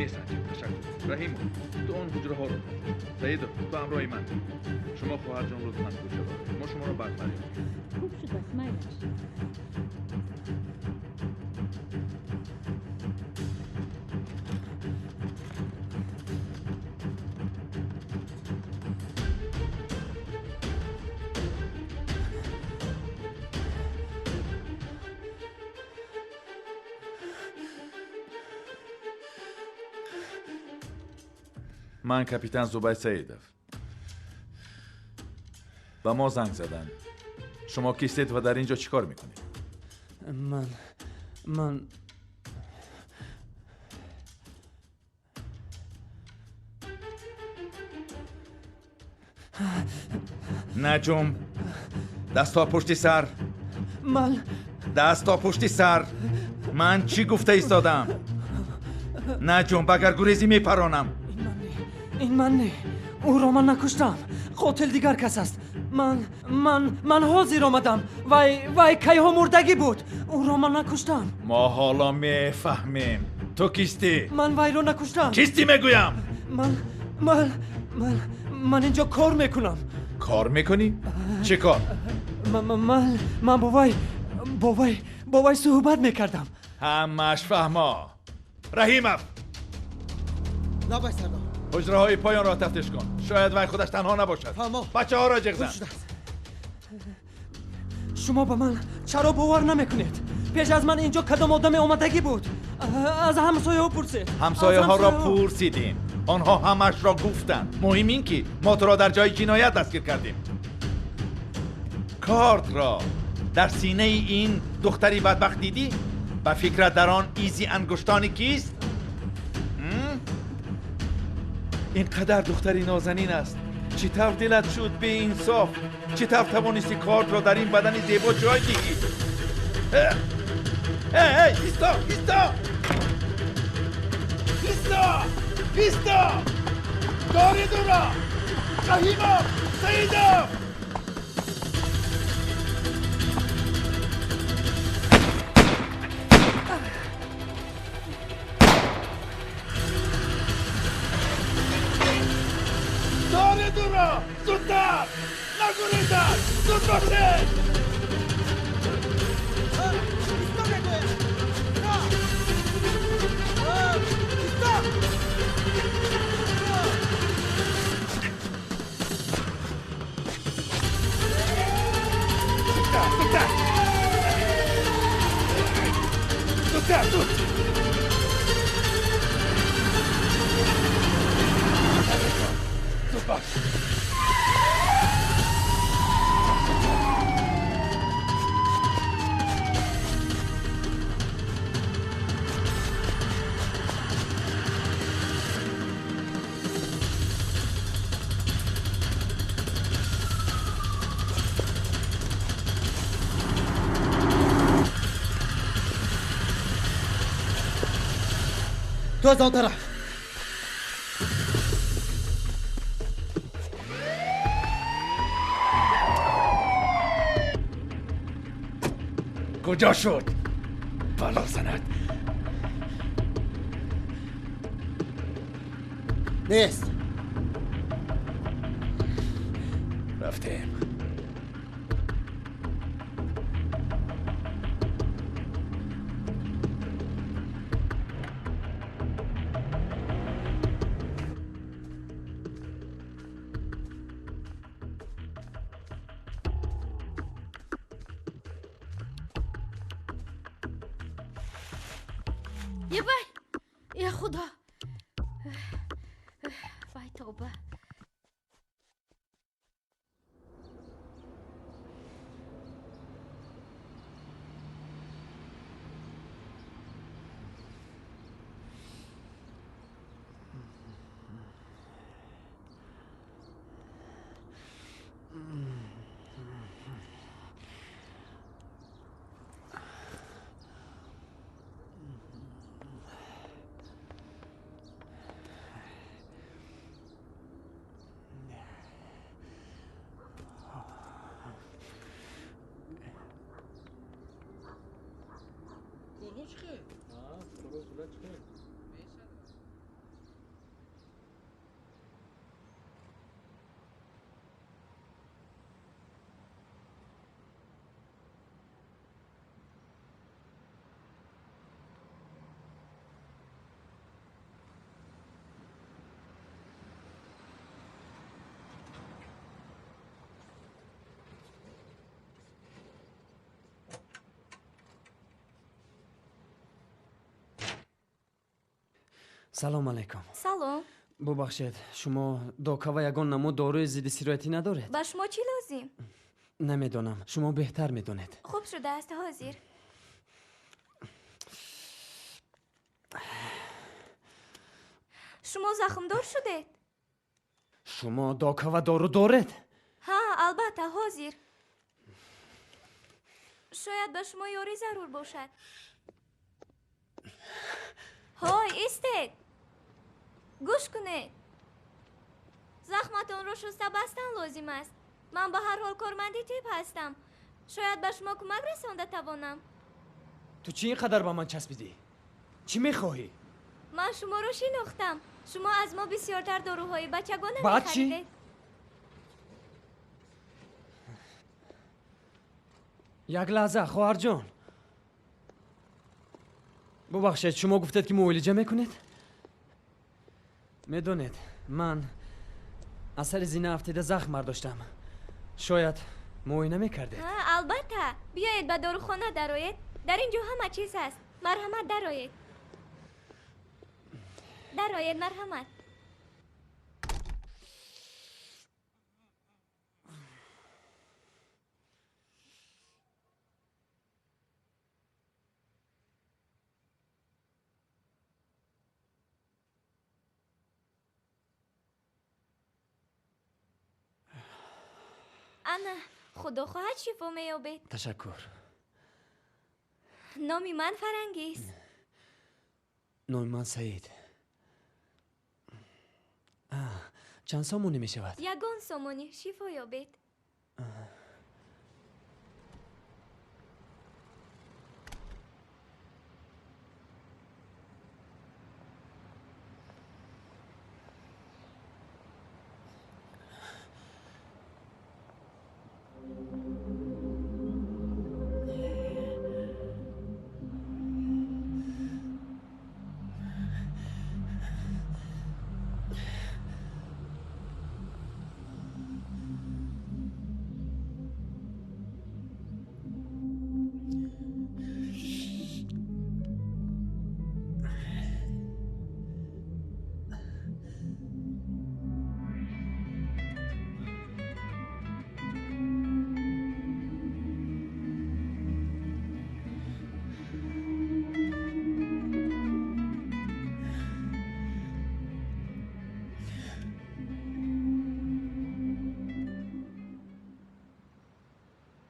Месанҷем. Ташаккур. Раҳимов, ту он ҳуҷраҳоро тафтиш кун. Саидов, ту ҳамроҳи ман. Шумо хоҳарҷон лутфан кӯча бароед. Мо шуморо баъд фарёд. Хуб шудааст, майлаш. Ман капитан Зубайр Саидов. Ба мо занг заданд. Шумо кистед ва дар ин ҷо чӣ кор мекунед? Ман Наҷум, дастҳо пушти сар. Ман дастҳо пушти сар. Ман чӣ гуфта истодам? Наҷум, ба гаргурезӣ мепаронам. Ин ман не. Ӯро ман накуштам. Қотил дигар кас аст. Ман ҳозир омадам. Вай кайҳо мурдагӣ буд. Ӯро ман накуштам. Мо ҳоло мефаҳмем. Ту кистӣ? Ман вайро накуштам. Кистӣ мегӯям? Ман инҷо кор мекунам. Кор мекунӣ? Чӣ кор? Ман бо вай суҳбат мекардам. Ҳамааш фаҳмо. Раҳимов! Лабай сардор. Ҳуҷраҳои поёнро тафтиш кун. Шояд вай худаш танҳо набошад. Бачаҳоро ҷиғ зан. Шумо ба ман чаро бовар намекунед? Пеш аз ман инҷо кадом одаме омадагӣ буд? Аз ҳамсояҳо пурсед. Ҳамсояҳоро пурсидем. Онҳо ҳамашро гуфтанд. Муҳим ин ки мо туро дар ҷои ҷиноят дастгир кардем. Картро дар синаи ин духтари бадбахт дидӣ? Ба фикрат дар он изи ангуштони кист? Ин қадар духтари нозанин аст. Чӣ тавр дилат шуд беинсоф? Чӣ тавр тавонисти картро дар ин бадани зебо ҷой диҳӣ? Эй, исто, исто! Исто! Исто! Доред ӯро! Раҳимов! Саидов! Доред ӯро! Зудтар! Нагурезад! Зуд бошед! Исто мегӯям! Исто! Зудтар! Зудтар! Зудтар! Зуд! Зуд бош! Ту аз он тараф. Куҷо шуд? Бало занад. Нест. Рафтем. Ебай! Я худо! Вай тавба! Салом алейкум. Салом. Бубахшед, шумо докава ягон намуд доруи зидди сироятӣ надоред? Ба шумо чӣ лозим? Намедонам, шумо беҳтар медонед. Хуб шудааст, ҳозир. Шумо захмдор шудед? Шумо докава дору доред? Ҳа, албатта, ҳозир. Шояд ба шумо ёрӣ зарур бошад. Ҳой, истед! Гӯш кунед. Захматонро шуста бастан лозим аст. Ман ба ҳар ҳол корманди тиб ҳастам. Шояд ба шумо кӯмак расонда тавонам. Ту чӣ ин қадар ба ман часпидӣ? Чӣ мехоҳӣ? Ман шуморо шинохтам. Шумо аз мо бисёртар доруҳои бачагона Баъд чӣ? мехаридед. Як лаҳза, хоҳарҷон. Бубахшед, шумо гуфтед, ки муолиҷа мекунед? Медонед, ман аз сари зина афтида захм бардоштам. Шояд муоина мекардед? Ҳа, албатта. Биёед ба дорухона дароед. Дар ин ҷо ҳама чиз ҳаст. Марҳамат, дароед. Дароед, марҳамат. Ана, худо хоҳад шифо меёбед. Ташаккур. Номи ман Фарангиз. Номи ман Саид. Чанд сомонӣ мешавад? Ягон сомонӣ, шифо ёбед.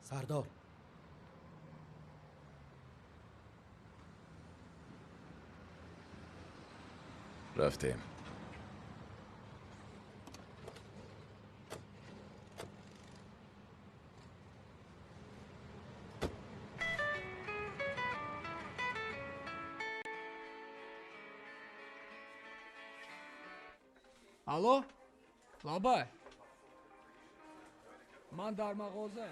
Сардор. Рафтем. Алло? Лабай. Ман дар мағоза.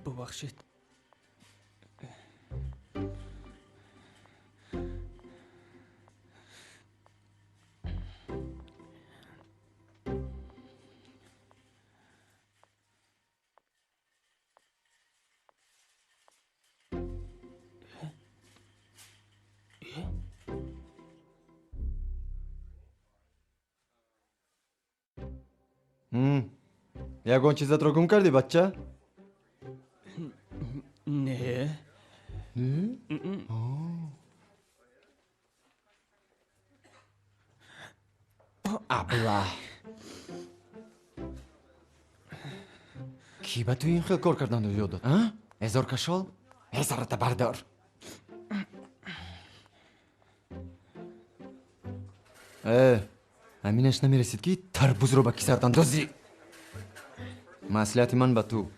Бубахшед. Ягон чизатро гум кардӣ, бача? Не. Абла. Кӣ ба ту ин хел кор карданро ёд дод? А? Эзор кашол? Эзората бардор. Э, ҳаминаш намерасид, ки тарбузро ба кисаат андозӣ. Маслиҳати ман ба ту: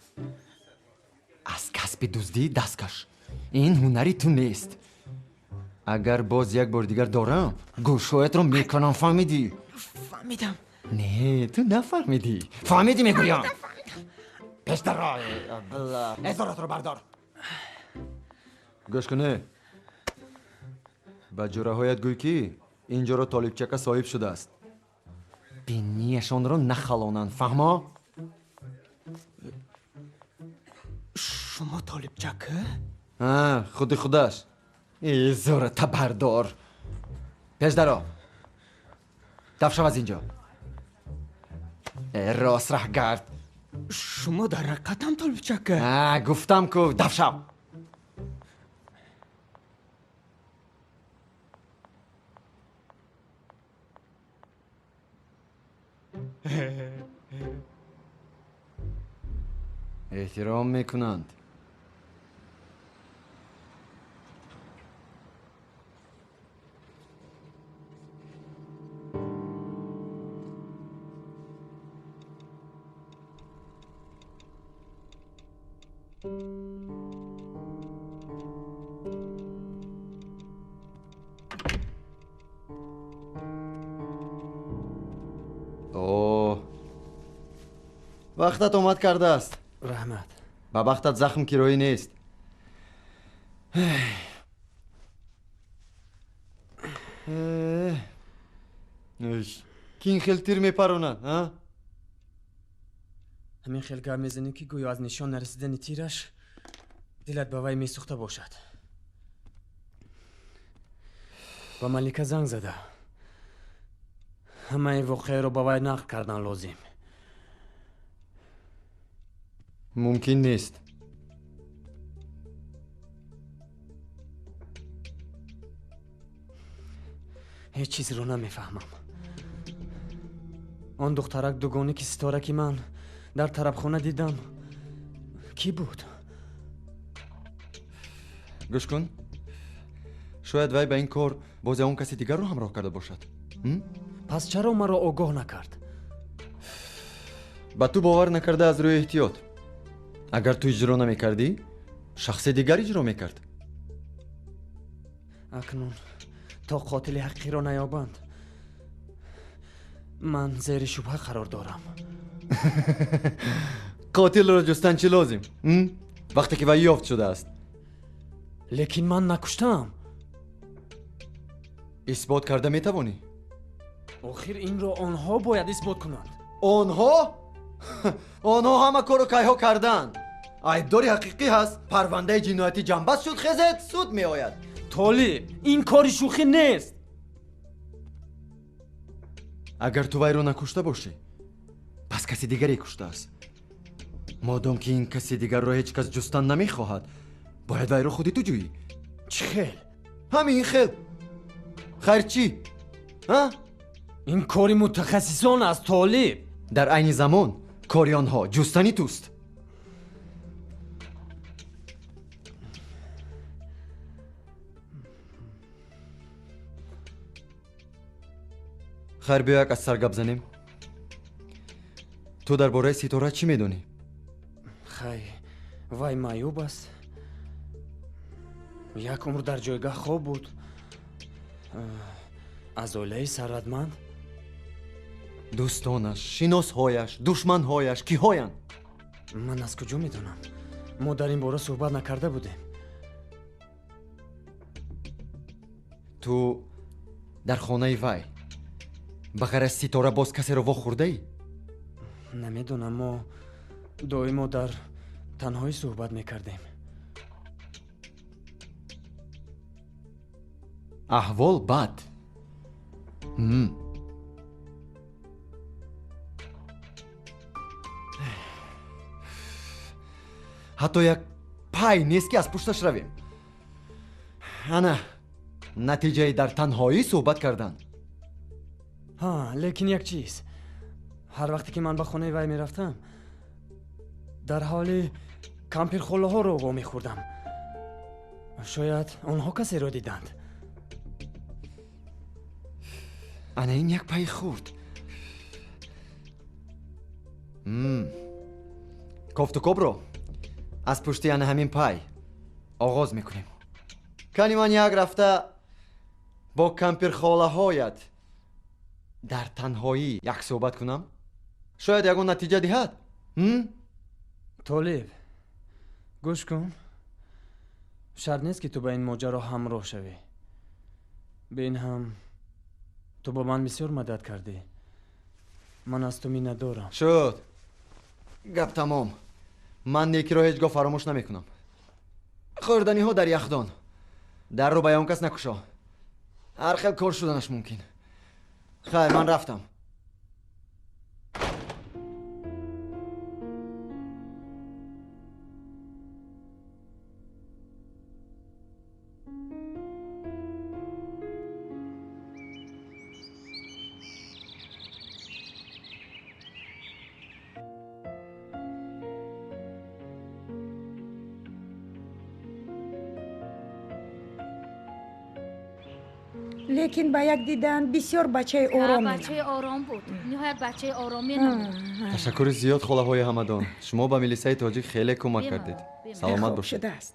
аз касби дуздӣ даст каш. Ин ҳунари ту нест. Агар боз як бори дигар дорам, гӯшҳоятро мекунам, фаҳмидӣ? Фаҳмидам. Не, ту нафаҳмидӣ. Фаҳмидӣ, мегӯям. Пеш даро, эзоратро бардор. Гӯш куне. Ба ҷураҳоят гӯй, ки ин ҷоро Толибчака соҳиб шудааст. Бинияшонро нахалонанд, фаҳмо? Шумо Толибчака? А, худи худаш. Эзората бардор. Пеш даро. Дафшав аз ин ҷо. Рост раҳ гард. Шумо дар ҳақиқатам Толибчака? А, гуфтам ку, дафшав. Эҳтиром мекунанд. Вақтат омад кардааст. Раҳмат. Ба бахтат захм кироӣ нест. Ки ин хел тир мепаронад, а? Ҳамин хел гап мезанӣ, ки гӯё аз нишон нарасидани тираш дилат ба вай месӯхта бошад. Ба Малика занг зада. Ҳамаи воқеаро ба вай нақл кардан лозим. Мумкин нест. Ҳеҷ чизро намефаҳмам. Он духтарак дугоне ки ситора, ки ман дар тарабхона дидам, кӣ буд? Гӯш кун, шояд вай ба ин кор боз ягон каси дигарро ҳамроҳ карда бошад. Пас чаро маро огоҳ накард? Ба ту бовар накарда аз рӯи эҳтиёт. Агар ту иҷро намекардӣ, шахси дигар иҷро мекард. Акнун то қотили ҳақиқиро наёбанд, ман зери шубҳа қарор дорам. Қотилро ҷустан чӣ лозим, вақте ки вай ёфт шудааст? Лекин ман накуштаам. Исбот карда метавонӣ? Охир инро онҳо бояд исбот кунанд. Онҳо? Онҳо ҳама корро кайҳо карданд. Айбдори ҳақиқӣ ҳаст. Парвандаи ҷиноятӣ ҷамъбаст шуд, хезед, суд меояд. Толиб, ин кори шӯхӣ нест. Агар ту вайро накушта бошӣ, пас каси дигаре куштааст. Модом ки ин каси дигарро ҳеҷ кас ҷустан намехоҳад, бояд вайро худи ту ҷӯӣ. Чӣ хел? Ҳамин хел. Хайр чӣ? Ин кори мутахассисон аст, Толиб. Дар айни замон кори онҳо ҷустани туст. Хайр, биё як аз сар гап занем. Ту дар бораи Ситора чӣ медонӣ? Хай, вай маъюб аст. Як умр дар ҷойгаҳ хоб буд. Аз оилаи сарватманд. Дӯстонаш, шиносҳояш, душманҳояш киҳоянд? Ман аз куҷо медонам? Мо дар ин бора суҳбат накарда будем. Ту дар хонаи вай ба ғайр аз Ситора боз касеро вохӯрдаӣ? Намедонам, мо доимо дар танҳоӣ суҳбат мекардем. Аҳвол бад. Ҳатто як пай нест, ки аз пушташ равем. Ана натиҷаи дар танҳоӣ суҳбат кардан. Ҳа, лекин як чиз. Ҳар вақте ки ман ба хонаи вай мерафтам, дар ҳоли кампирхолаҳоро вомехӯрдам. Шояд онҳо касеро диданд. Ана ин як пайи хурд. Кофтукобро аз пушти ана ҳамин пай оғоз мекунем. Кани ман як рафта бо кампирхолаҳоят дар танҳоӣ як суҳбат кунам, шояд ягон натиҷа диҳад. Толиб, гӯш кун. Шарт нест, ки ту ба ин моҷаро ҳамроҳ шавӣ. Бе ин ҳам ту ба ман бисёр мадад кардӣ. Ман аз ту миннатдорам. Шуд. Гап тамом. Ман некиро ҳеҷ гоҳ фаромӯш намекунам. Хӯрданиҳо дар яхдон. Дарро ба он кас накушо. Ҳар хел кор шуданаш мумкин. Хайр, ман рафтам. Лекин ба як дидан бисёр бачаи ором. Бачаи ором буд, ниҳоят бачаи ором менамуд. Ташаккури зиёд, холаҳои ҳамадон. Шумо ба милисаи тоҷик хеле кӯмак кардед. Саломат бошед. Шудааст.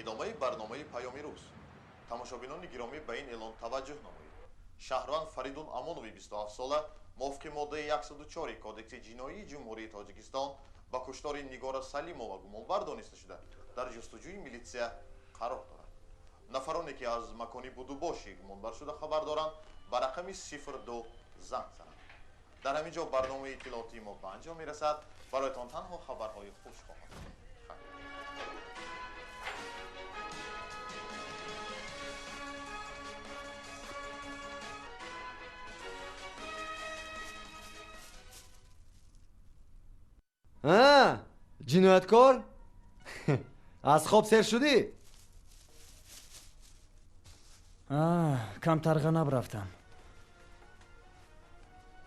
Идомаи барномаи Паёми рӯз. Тамошобинони гиромӣ, ба ин эълон таваҷҷӯҳ намоед. Шаҳрванд Фаридун Амонови 27 сола мувофиқи моддаи 104 Кодекси ҷиноии Ҷумҳурии Тоҷикистон ба куштори Нигора Салимова гумонбар дониста шуда, дар ҷустуҷӯи милитсия қарор дорад. Нафароне, ки аз макони будубоши гумонбаршуда хабар доранд, ба рақами 02 занг зананд. Дар ҳамин ҷо барномаи иттилоотии мо ба анҷом мерасад. Бароятон танҳо хабарҳои хуш хоҳад. Ҷинояткор, аз хоб сер шудӣ? Камтар ғанаб рафтам.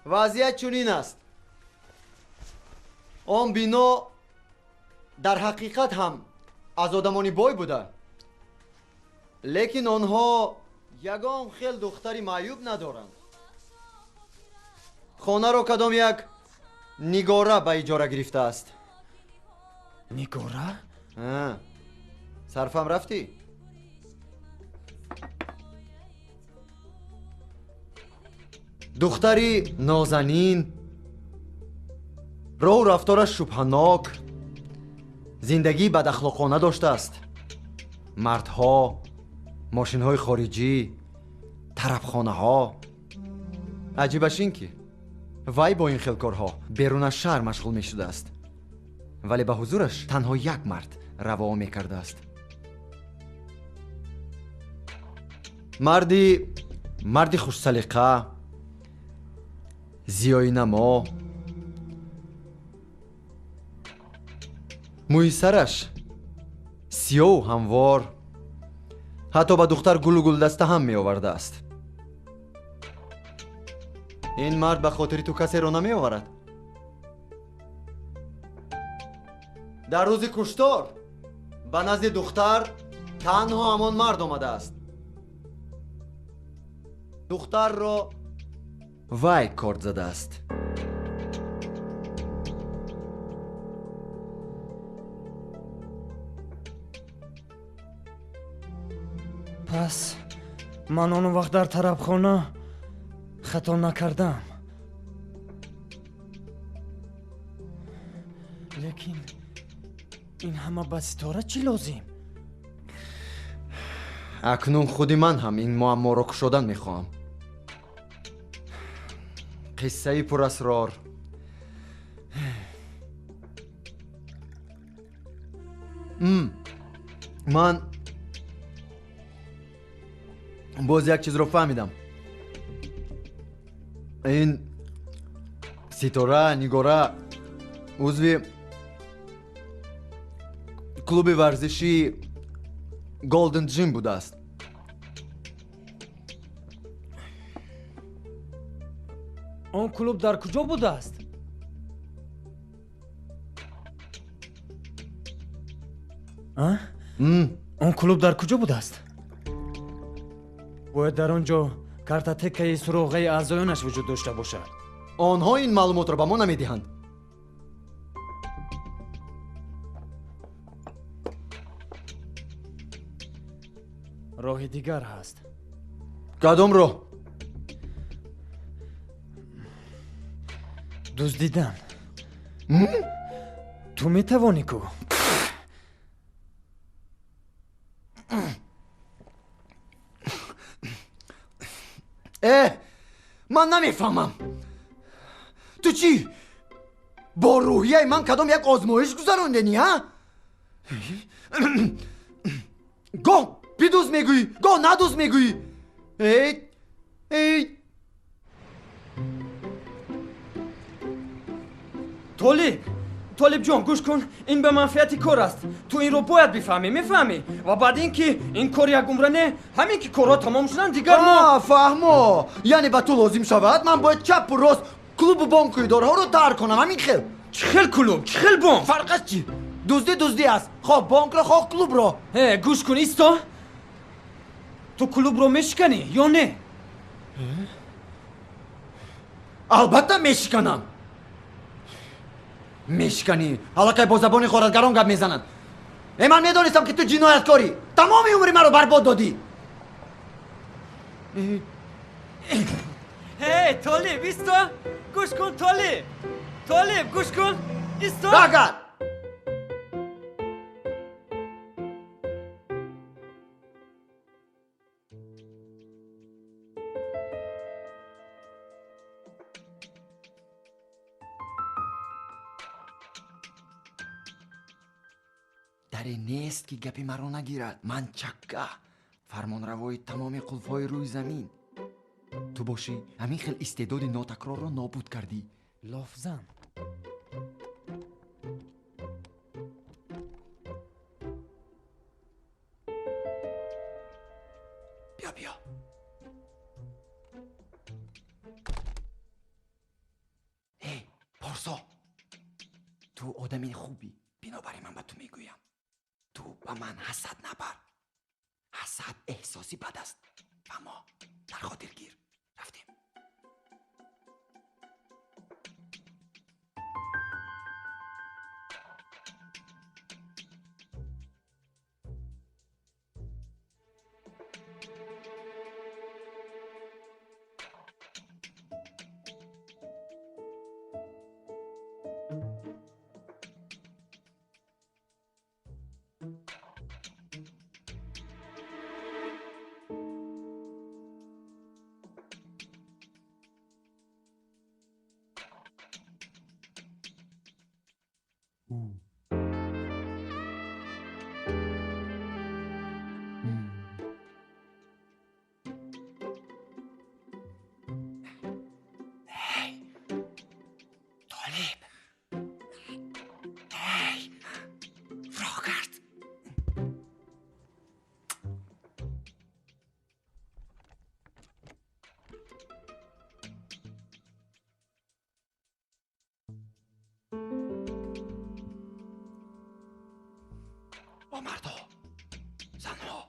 Вазъият чунин аст. Он бино дар ҳақиқат ҳам аз одамони бой буда, лекин онҳо ягон хел духтари маъюб надоранд. Хонаро кадом як Нигора ба иҷора гирифтааст. Нигора? Сарфам рафтӣ? Духтари нозанин, роҳу рафтораш шубҳанок, зиндагии бадахлоқона доштааст. Мардҳо, мошинҳои хориҷӣ, тарабхонаҳо. Аҷибаш ин, ки вай бо ин хел корҳо берун аз шаҳр машғул мешудааст, вале ба ҳузураш танҳо як мард раво мекардааст. Марди хушсалиқа, зиёинамо, мӯи сараш сиёҳу ҳамвор, ҳатто ба духтар гулу гулдаста ҳам меовардааст. Ин мард ба хотири ту касеро намеоварад. Дар рӯзи куштор ба назди духтар танҳо ҳамон мард омадааст. Духтарро вай корд задааст. Пас ман он вақт дар тарабхона хато накардам. Лекин ин ҳама ба Ситора чӣ лозим? Акнун худи ман ҳам ин муамморо кушодан мехоҳам. Қиссаи пурасрор. Ман боз як чизро фаҳмидам. Ин Ситора Нигора узви клуби варзишии Голден Джим будааст. Он клуб дар куҷо будааст? Он клуб дар куҷо будааст? Бояд дар он ҷо картотекаи суроғаи аъзоёнаш вуҷуд дошта бошад. Онҳо ин маълумотро ба мо намедиҳанд. Роҳи дигар ҳаст. Кадом роҳ? Дуздидан. Ту метавонӣ ку? Э, ман намефаҳмам, ту чӣ бо рӯҳияи ман кадом як озмоиш гузарондени, а? Гоҳ бидуз мегӯӣ, гоҳ надуз мегӯӣ. Эй, эй! Толиб, Толибҷон, гӯш кун, ин ба манфиати кор аст. Ту инро бояд бифаҳмӣ, мефаҳмӣ? Ва баъд ин ки ин кор як умра не, ҳамин ки корҳо тамом шуданд, дигар мо Фаҳмо, яъне ба ту лозим шавад, ман бояд чапу рост клубу бонку идораҳоро тарк кунам, ҳамин хел? Чӣ хел клуб, чӣ хел бонк? Фарқаш чӣ? Дуздӣ дуздӣ аст, хоҳ бонкро, хоҳ клубро. Э, гӯш кун, исто. Ту клубро мешиканӣ ё не? Албатта мешиканам. Мешиканӣ, аллакай бо забони ғоратгарон гап мезананд. Э, ман медонистам, ки ту ҷинояткорӣ. Тамоми умри маро барбод додӣ. Эй, Толиб, исто, гӯш кун, Толиб, Толиб, гӯш кун, исто. Рагат! Даре нест, ки гапи маро нагирад. Ман чакка, фармонравои тамоми қулфҳои рӯи замин. Ту бошӣ, ҳамин хел истеъдоди нотакрорро нобуд кардӣ. Лофзан. Биё, биё. Эй, Порсо, ту одами хубӣ, бинобар ин ман ба ту мегӯям: ту ба ман ҳасад набар. Ҳасад эҳсоси бад аст ва мо дар хотир гир. Рафтем. Толиб, эй, роҳ кард. О, мардо, занҳо,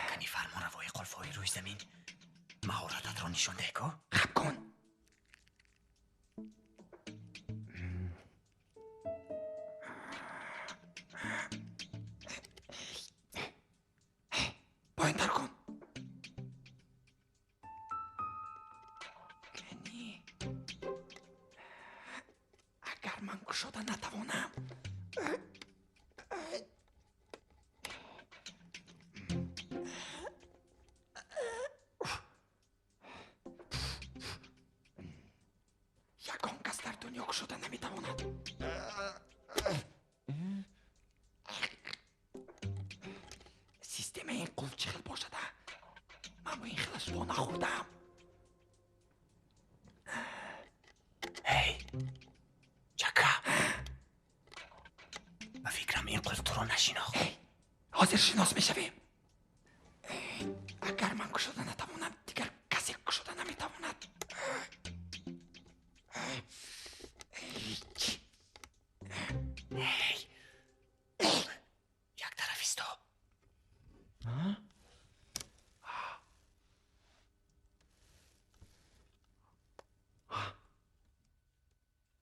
Кани, фармонравои қулфҳои рӯи замин, маҳорататро нишон деҳ ку. Хаб кун. Поёнтар кун. Кани, агар ман кушода натавонам. Ягон кас дар дунё кушода наметавонад. Системаи ин қулф чӣ хел бошада? Ман бо ин хелаш во нахӯрдаам. Эй, чака, ба фикрам, ин қулф туро нашинохт. Ҳозир шинос мешавем. Агар ман кушода натавонам, дигар касе кушода наметавонад. Эй, як тараф исто.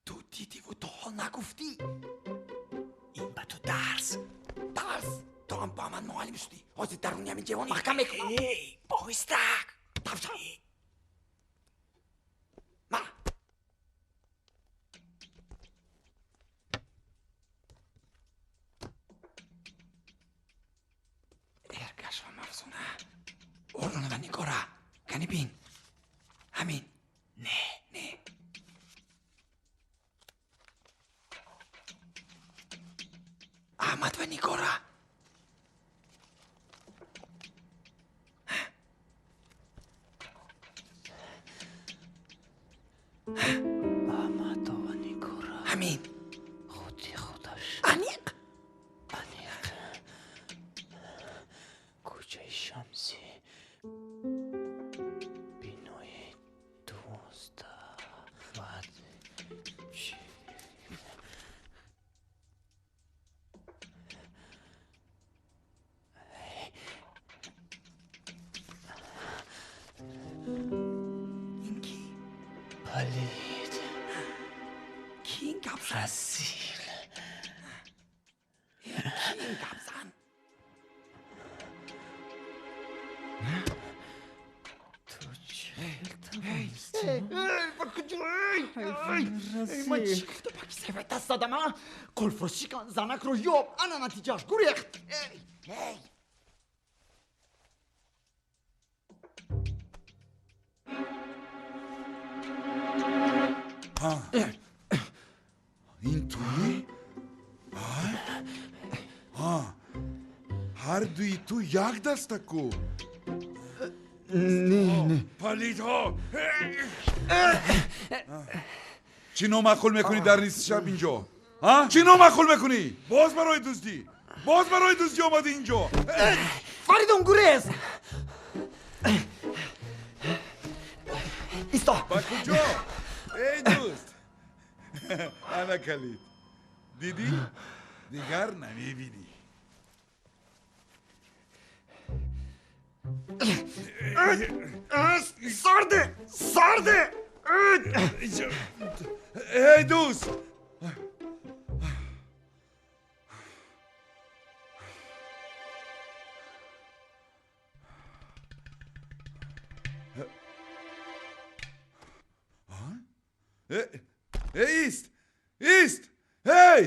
Ту дидиву то ҳол нагуфтӣ. Ин ба ту дарс. Дарс? Ту ҳам ба ман муаллим шудӣ? Ҳозир даруни ҳамин ҷевон маҳкам мекунам. Эй, оҳиста. Тавшан. Ма. Эргаш ва Мавзуна. Орлона ва Нигора. Кани бин. Ҳамин. Не, не. Аҳмад ва Нигора. Аҳмадова Нигора. Ҳамин. Худи худаш. Аниқ? Аниқ. Кӯчаи Шамсӣ, бинои 12 ва Ин ки? Палид. Ки ин гап зад? Расил. Ки ин гап зан? Ту чӣ хел тавонистӣ? Ба куҷо? Ман чӣ гуфтам? Ба кисаи даст задам, а? Қулфро шикан, занакро ёб, ана натиҷааш гурехт. Эй, эй. Ин туӣ? Ҳар дуи ту як даста ку? Не, не. Палидҳо! Чӣ номаъқул мекунӣ дар нисфи шаб инҷо? Чӣ номаъқул мекунӣ? Боз барои дуздӣ? Боз барои дуздӣ омадӣ инҷо? Фаридун, гурез! Исто! Ба куҷо? Эй дӯст! Ана калид. Дидӣ? Дигар намебинӣ. Сарде! Сарде! Эй дӯст! Эй, ист! Ист! Эй!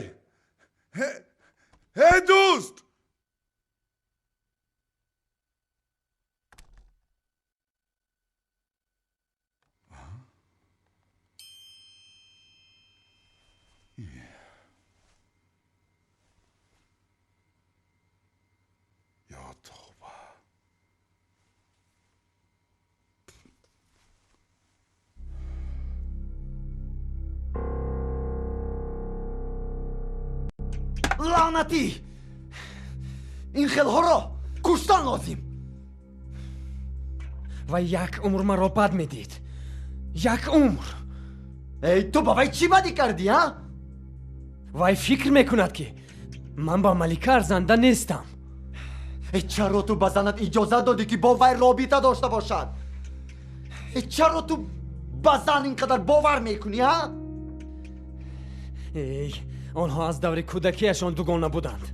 Эй дӯст! Ё тавба! Лаънатӣ! Ин хелҳоро куштан лозим. Ва як умр маро бад медид. Як умр. Эй, ту ба вай чӣ бадӣ кардӣ, а? Вай фикр мекунад, ки ман ба Малика арзанда нестам. Эй, чаро ту ба занат иҷозат додӣ, ки бо вай робита дошта бошад? Эй, чаро ту ба зан ин қадар бовар мекунӣ, а? Эй, онҳо аз даври кӯдакиашон дугона буданд.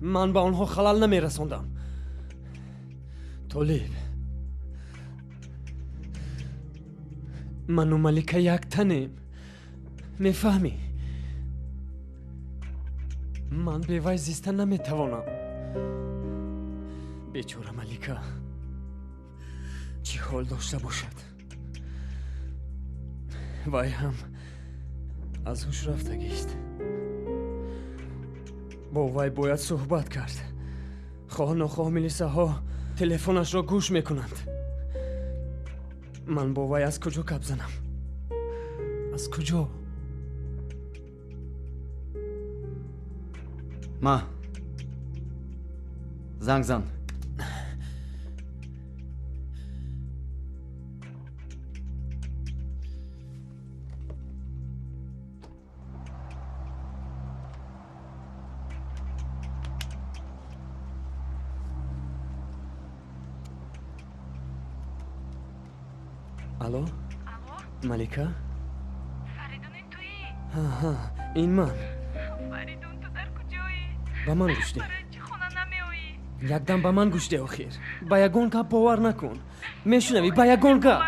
Ман ба онҳо халал намерасондам. Толиб, ману Малика як танем. Мефаҳмӣ? Ман бевай зиста наметавонам. Бечора Малика чӣ ҳол дошта бошад? Вай ҳам аз ҳуш рафтагист. Бо вай бояд суҳбат кард. Хоҳ нохоҳ милисаҳо телефонашро гӯш мекунанд. Ман бо вай аз куҷо гап занам? Аз куҷо? Ма, занг зан. Алло? Алло? Малика? Фаридун, ин туӣ? Ҳа, ин ман. Фаридун, ту дар куҷоӣ? Ба ман гӯш деҳ. Барои чӣ хона намеоӣ? Якдам ба ман гӯш деҳ охир. Ба ягон гап бовар накун. Мешунавӣ? Ба ягон гап.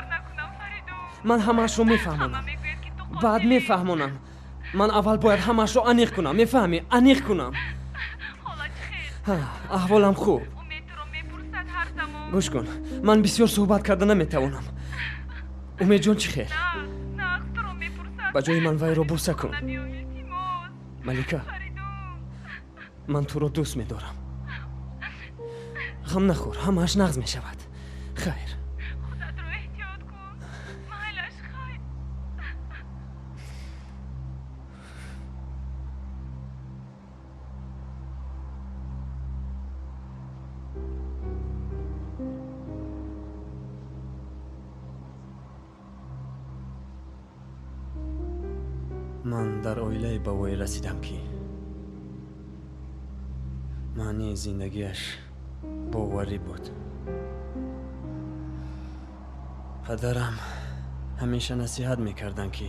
Ман ҳамаашро мефаҳмонам. Баъд мефаҳмонам. Ман аввал бояд ҳамаашро аниқ кунам. Мефаҳмӣ? Аниқ кунам. Аҳволам хуб. Гӯш кун, ман бисёр суҳбат карда наметавонам. Умедҷон чӣ хел? Ба ҷои ман вайро бӯса кун. Малика, ман туро дӯст медорам. Ғам нахӯр, ҳамааш нағз мешавад. Хайр. Худатро эҳтиёт кун. Майлаш, хайр. Ман дар оилае ба воя расидам, ки маънии зиндагиаш боварӣ буд. Падарам ҳамеша насиҳат мекарданд, ки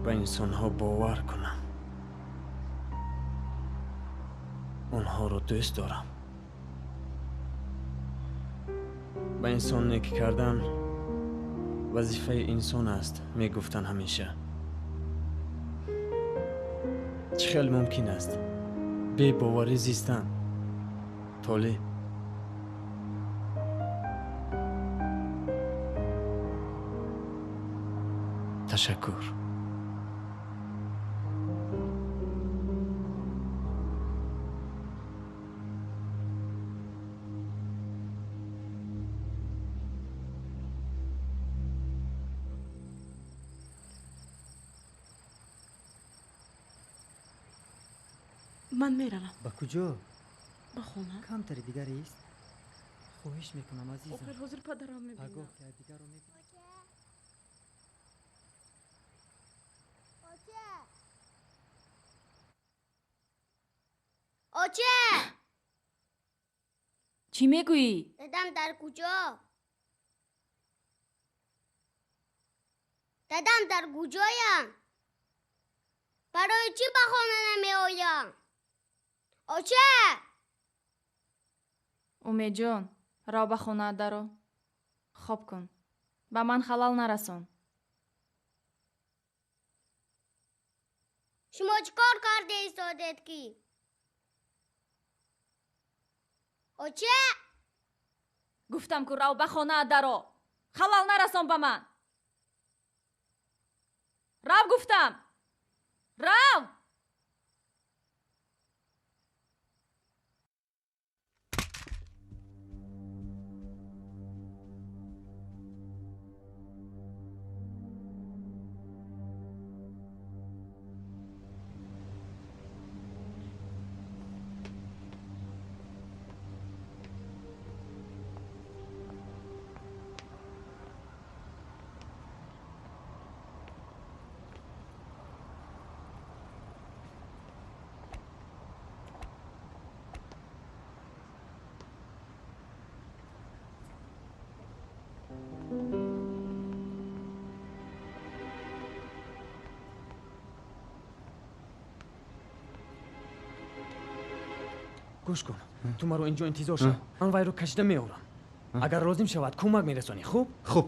ба инсонҳо бовар кунам, онҳоро дӯст дорам. Ба инсон некӣ кардан вазифаи инсон аст, мегуфтанд ҳамеша. Чӣ хел мумкин аст бебоварӣ зистан? Толиб, ташаккур. Ман меравам. Ба куҷо? Ба хона. Камтари дигар ист. Хоҳиш мекунам, азизам. Охир ҳозир падарам мебинад. Пагоҳ якдигарро мебинем. Оче! Чӣ мегӯӣ? Дадам дар куҷо? Дадам дар куҷоям? Барои чӣ ба хона намеоям? Оче! Умедҷон, рав ба хонаат даро. Хоб кун. Ба ман халал нарасон. Шумо чӣ кор карда истодед ки? Оче! Гуфтам ку рав ба хонаат даро. Халал нарасон ба ман. Рав гуфтам. Рав! Гӯш кун, ту маро инҷо интизор шав. Ман вайро кашида меорам. Агар лозим шавад, кӯмак мерасонӣ. Хуб? Хуб.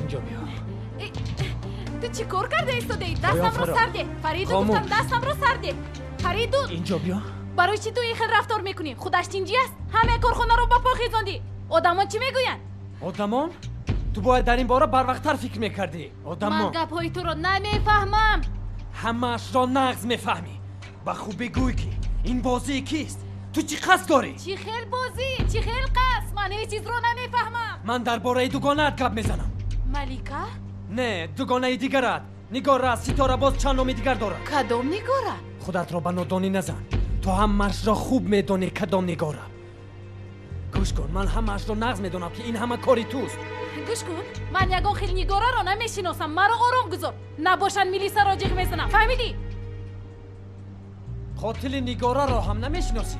Инҷо биё. Ту чӣ кор карда истодаӣ? Дастамро сар деҳ. Фаридун, гуфтам дастамро сар деҳ. Фаридун! Инҷо биё. Барои чӣ ту ин хел рафтор мекунӣ? Худаш тинҷӣ аст? Ҳамаи корхонаро ба по хезондӣ. Одамон чӣ мегӯянд? Одамон? Ту бояд дар ин бора барвақттар фикр мекардӣ. Одамон. Ман гапҳои туро намефаҳмам. Ҳамаашро нағз мефаҳмӣ. Ба хубӣ гӯй, ки ин бозии кист? Ту чӣ қасд дорӣ? Чӣ хел бозӣ? Чӣ хел қасд? Ман ҳеҷ чизро намефаҳмам. Ман дар бораи дугонаат гап мезанам. Малика? Не, дугонаи дигарат. Нигора, Ситора, боз чанд номи дигар дорад. Кадом Нигора? Худатро ба нодонӣ назан. Ту ҳамаашро хуб медонӣ, кадом Нигора. Гӯш кун, ман ҳамаашро нағз медонам, ки ин ҳама кори туст. Гӯш кун, ман ягон хел Нигораро намешиносам. Маро ором гузор. Набошанд милисаро ҷиғ мезанам. Фаҳмидӣ? Қотили Нигораро ҳам намешиносӣ?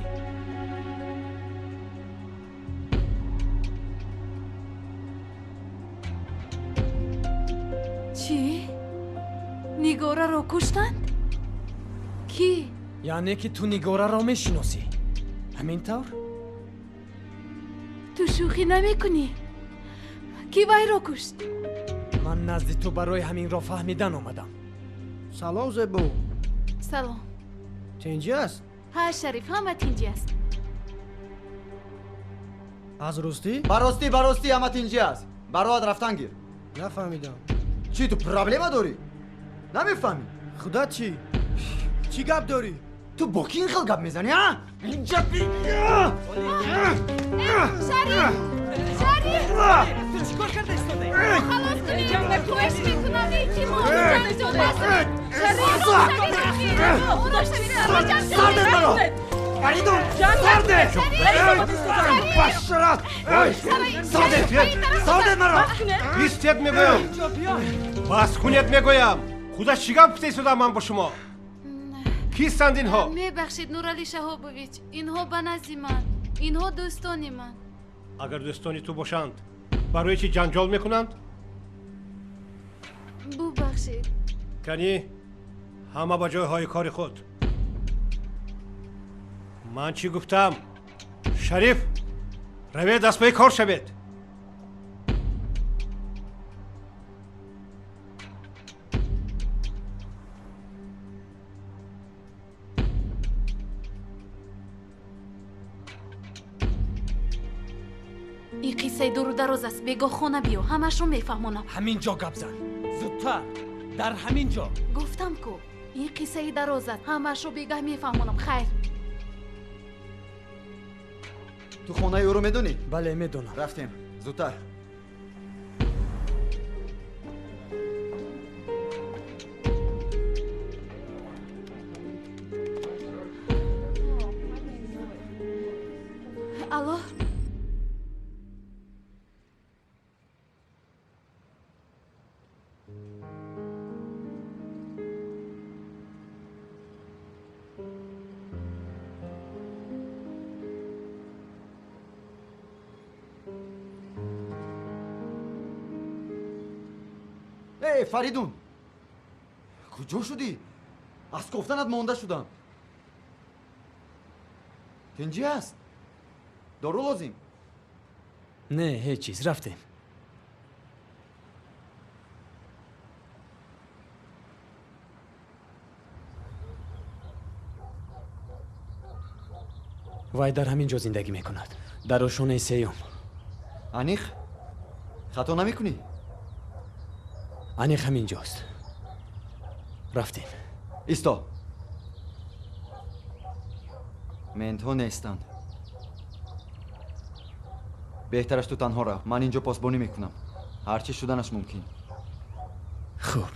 Нигораро куштанд? Кӣ? Яъне ки ту Нигораро мешиносӣ, ҳамин тавр? Ту шӯхӣ намекунӣ? Кӣ вайро кушт? Ман назди ту барои ҳаминро фаҳмидан омадам. Салом, Зебо. Салом. Тинҷӣ аст? Ҳа, Шариф, ҳама тинҷӣ аст. Аз ростӣ? Ба ростӣ, ба ростӣ, ҳама тинҷӣ аст. Бароат рафтан гир. Нафаҳмидам. Чӣ, ту проблема дорӣ? Намефаҳмӣ? Худат чӣ? Чӣ гап дорӣ? Ту бо кӣ ин хел гап мезанӣ, а? Инҷа Шариф! Шариф! Ту чӣ кор карда истодаӣ? Халос кунед! Хоҳиш мекунам, илтимос! Ҷанҷол накунед! Шариф! Сарде маро! Фаридун! Сарде! Башарат! Сарде! Сарде маро! Истед, мегӯям! Бас кунед, мегӯям! Худа чӣ гап гуфта истодам ман бо шумо? Кистанд инҳо? Мебахшед, Нурали Шаҳобович, инҳо ба назди ман, инҳо дӯстони ман. Агар дӯстони ту бошанд, барои чӣ ҷанҷол мекунанд? Бубахшед. Канӣ, ҳама ба ҷойҳои кори худ. Ман чӣ гуфтам? Шариф, равед, дастпои кор шавед. Ин қиссаи дуру дароз аст. Бегоҳ хона биё, ҳамашро мефаҳмонам. Ҳамин ҷо гап зан, зудтар, дар ҳамин ҷо. Гуфтам ку, ин қиссаи дароз аст, ҳамашро бегаҳ мефаҳмонам. Хайр. Ту хонаи ӯро медонӣ? Бале, медонам. Рафтем, зудтар. Алло. Эй, Фаридун! Куҷо шудӣ? Аз кофтанат монда шудам. Тинҷӣ аст? Дору лозим? Не, ҳеҷ чиз, рафтем. Вай дар ҳамин ҷо зиндагӣ мекунад, дар ошонаи сеюм. Аниқ? Хато намекунӣ? Аниқ ҳамин ҷост. Рафтем. Исто. Ментҳо нестанд. Беҳтараш ту танҳо рав. Ман инҷо посбонӣ мекунам. Ҳар чиз шуданаш мумкин. Хуб.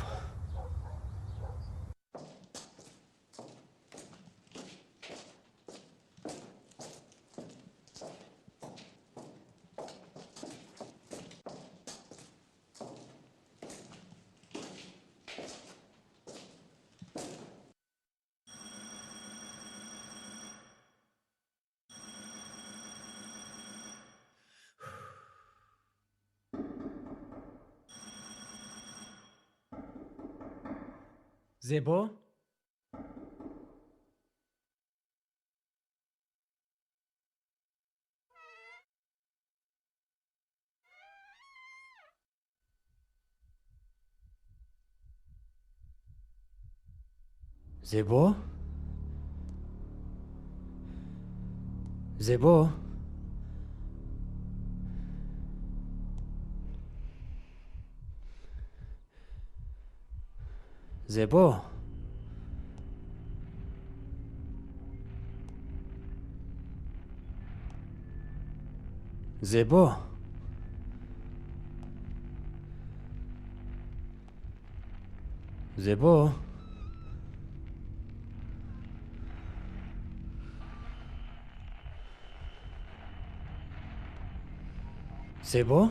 Зебо? Зебо? Зебо? Зебо? Зебо? Зебо? Зебо?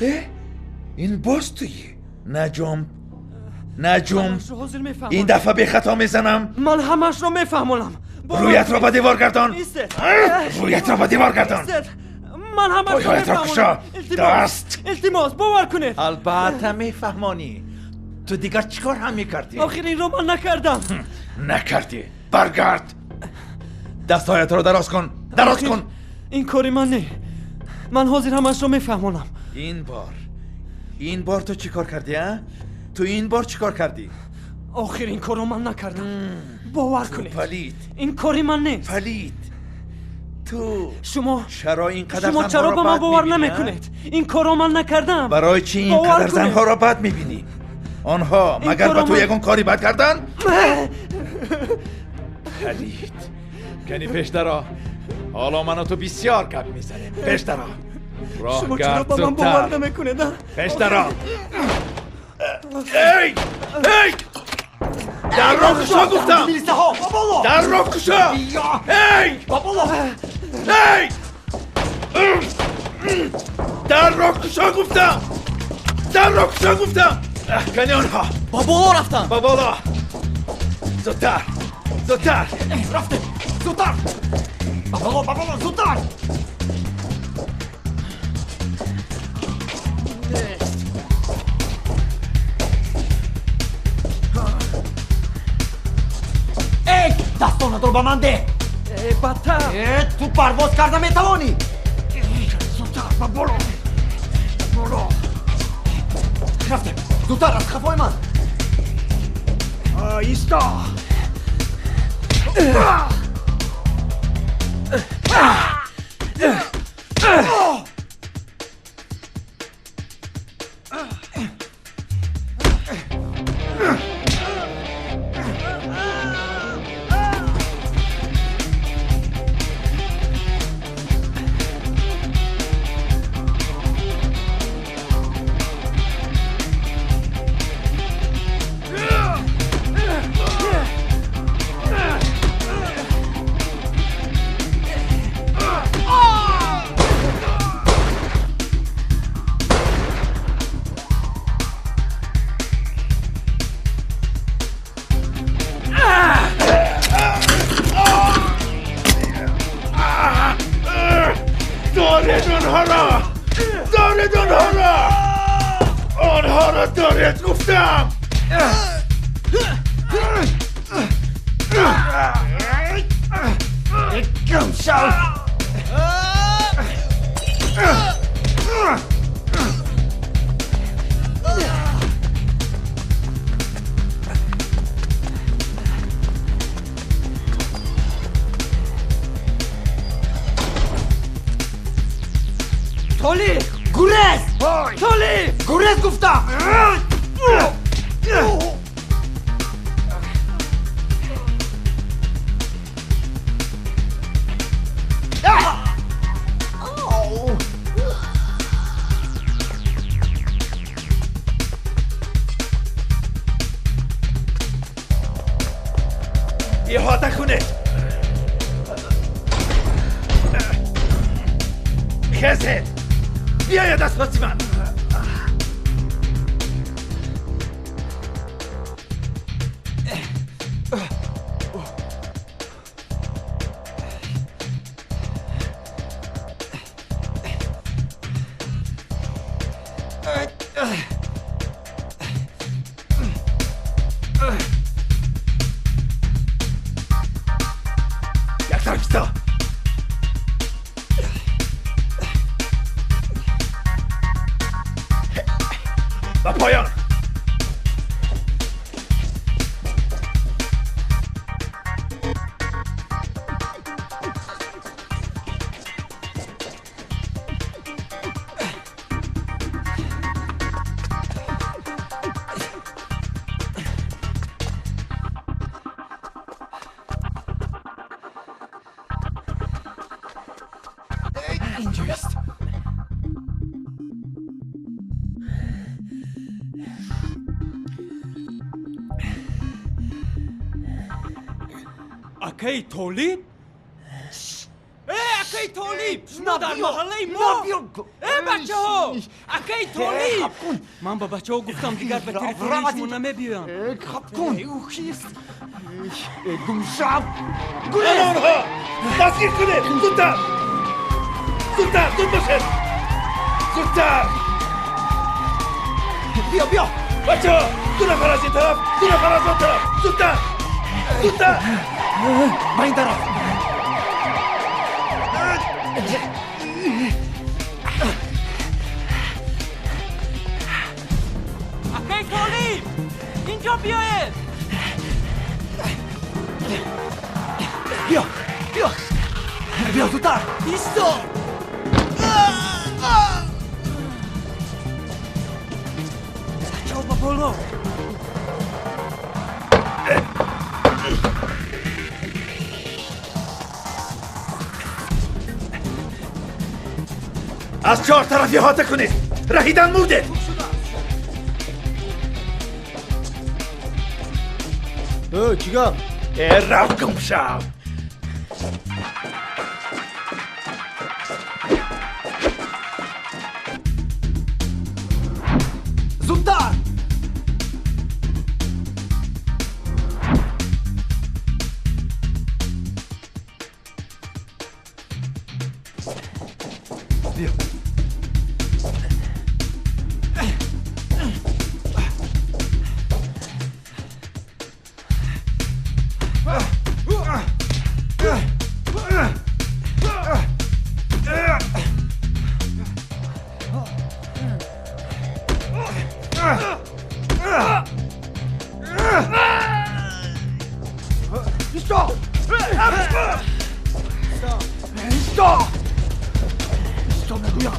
Ин боз туӣ? Наҷум, наҷум, ин дафъа бехато мезанам. Ман ҳамаашро мефаҳмонам. Рӯятро ба девор гардон. Рӯятро ба девор гардон. Ман ҳамаашро мефаҳмонам. Даст. Илтимос, бовар кунед. Албатта мефаҳмонӣ. Ту дигар чӣ кор ҳам мекардӣ? Охир инро ман накардам. Накардӣ. Баргард. Дастҳоятро дароз кун. Дароз кун. Ин кори ман не. Ман ҳозир ҳамаашро мефаҳмонам. Ин бор ту чӣ кор кардӣ, а? Ту ин бор чӣ кор кардӣ? Охир ин корро ман накардам. Бовар кунед. Палид. Ин кори ман нест. Палид. Ту шумо чаро ин қадар шумо чаро ба ман бовар намекунед? Ин корро ман накардам. Барои чӣ ин қадар занҳоро бад мебинӣ? Онҳо магар ба ту ягон кори бад карданд? Палид. Кани пештаро. Ҳоло ману ту бисёр гап мезанем. Пештаро. Шумо чаро ба ман бовар намекунед? Пештаро. Эй! Эй! Дарро кушо гуфтам! Дарро кушо! Эй! Эй! Дарро кушо гуфтам! Дарро кушо гуфтам! Кани онҳо! Ба боло рафтам! Ба боло! Зудтар! Зудтар! Рафтем! Зудтар! Ба боло, ба боло, зудтар! Эй, дастонатро ба ман деҳ! Бадтар! Ту парвоз карда метавонӣ! Зудтар, ба боло! Боло! Рафтем! Зудтар, аз қафои ман! Исто! Иҳота кунед. Хезед. Биёед аз паси ман. Акаи Толиб? Э, акаи Акаи Толиб, шумо дар маҳаллаи мо. Э, бачаҳо, акаи Толиб. Ман ба бачаҳо гуфтам, дигар ба территорияи шумо намебиёям. Хаб кун. Ӯ кист? Гумшав. Онҳо дастгир кунед! Зудтар! Зудтар, зуд бошед! Зудтар! Биё, биё! Бачаҳо, ду нафар аз ин тараф, ду нафар аз он тараф! Зудтар! Зудтар! Ба ин тараф! Акаи Толиб! Инҷо биёед! Биё, биё, биё, зудтар! Исто! Бачаҳо, ба боло! Аз чор тараф иҳота кунед! Раҳидан мурдед! Э, чӣ гап? Э, рав, гумшав! Зудтар! Биё. Исто! Исто! Исто мегӯям!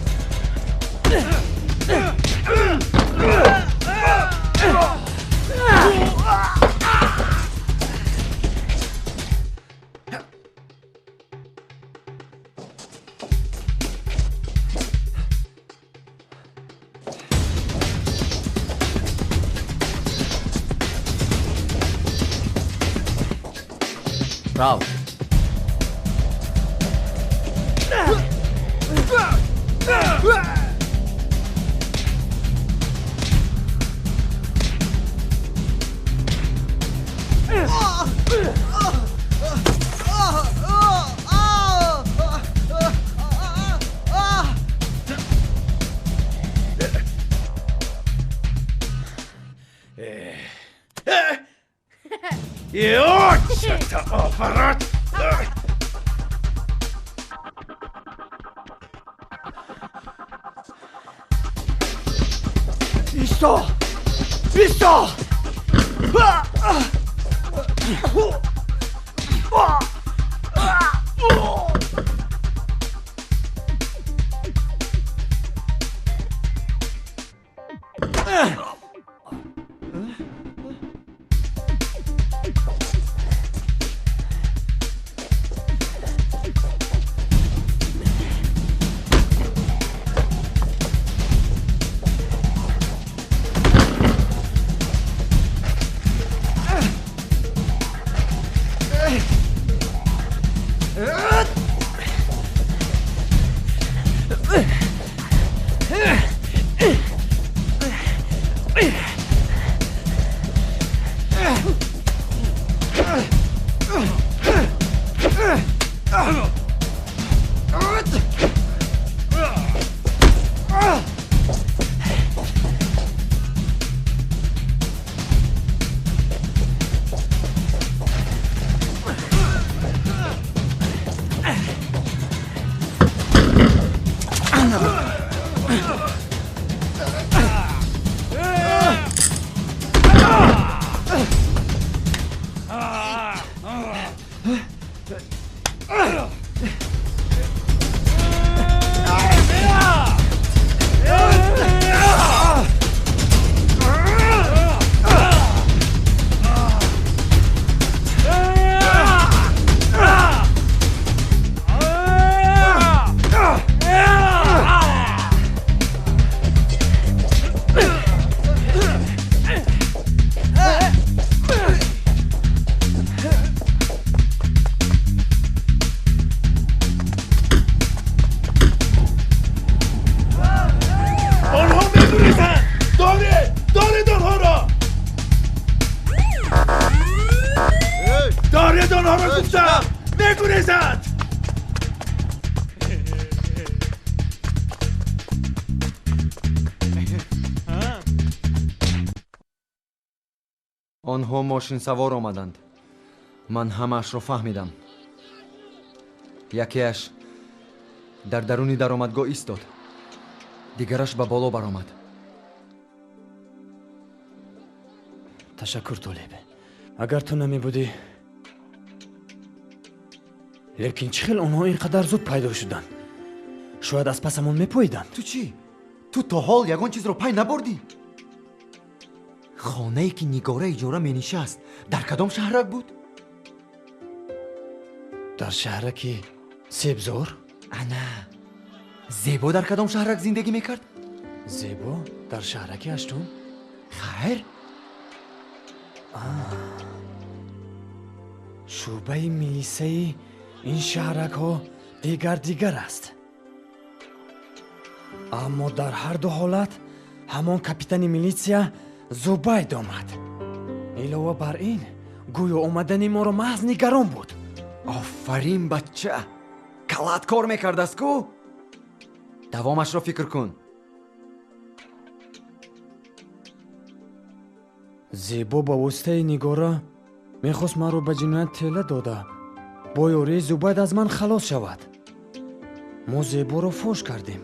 Рав. Аппарат! Исто! Исто! Онҳо мошинсавор омаданд. Ман ҳамаашро фаҳмидам. Якеаш дар даруни даромадгоҳ истод, дигараш ба боло баромад. Ташаккур, Толиб. Агар ту намебудӣ. Лекин чӣ хел онҳо ин қадар зуд пайдо шуданд? Шояд аз пасамон мепоиданд. Ту чӣ? Ту то ҳол ягон чизро пай набурдӣ? Хонае ки Нигора иҷора менишаст, дар кадом шаҳрак буд? Дар шаҳраки Себзор. Ана, Зебо дар кадом шаҳрак зиндагӣ мекард? Зебо дар шаҳраки ҳаштум. Хайр. Шӯъбаи милисаи ин шаҳракҳо дигар дигар аст. Аммо дар ҳар ду ҳолат ҳамон капитани милитсия Зубайд омад. Илова бар ин, гӯё омадани моро маҳз нигарон буд. Офарин, бача! Калат кор мекардааст ку? Давомашро фикр кун. Зебо ба воситаи Нигора мехост маро ба ҷиноят тела дода, бо ёрии Зубайд аз ман халос шавад. Мо Зеборо фош кардем.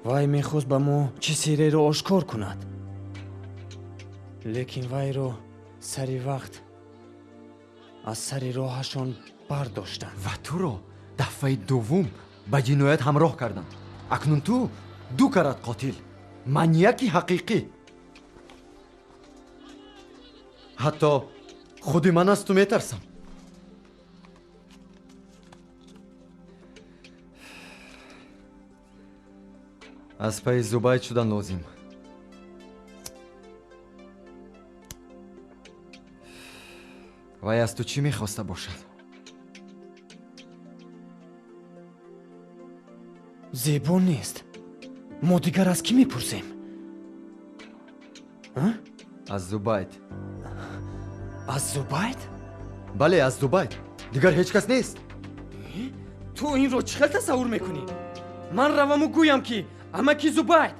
Вай мехост ба мо чӣ сирреро ошкор кунад. Лекин вайро сари вақт аз сари роҳашон бардоштанд. Ва туро дафъаи дуввум ба ҷиноят ҳамроҳ карданд. Акнун ту ду карат қотил, маньяки ҳақиқӣ. Ҳатто худи ман аз ту метарсам. Аз пайи Зубайд шудан лозим. Вай аз ту чӣ мехоста бошад? Зебо нест. Мо дигар аз кӣ мепурсем? Аз Зубайд. Аз Зубайд? Бале, аз Зубайд. Дигар ҳеҷ кас нест. Ту инро чӣ хел тасаввур мекунӣ? Ман раваму гӯям ки амаки Зубайд,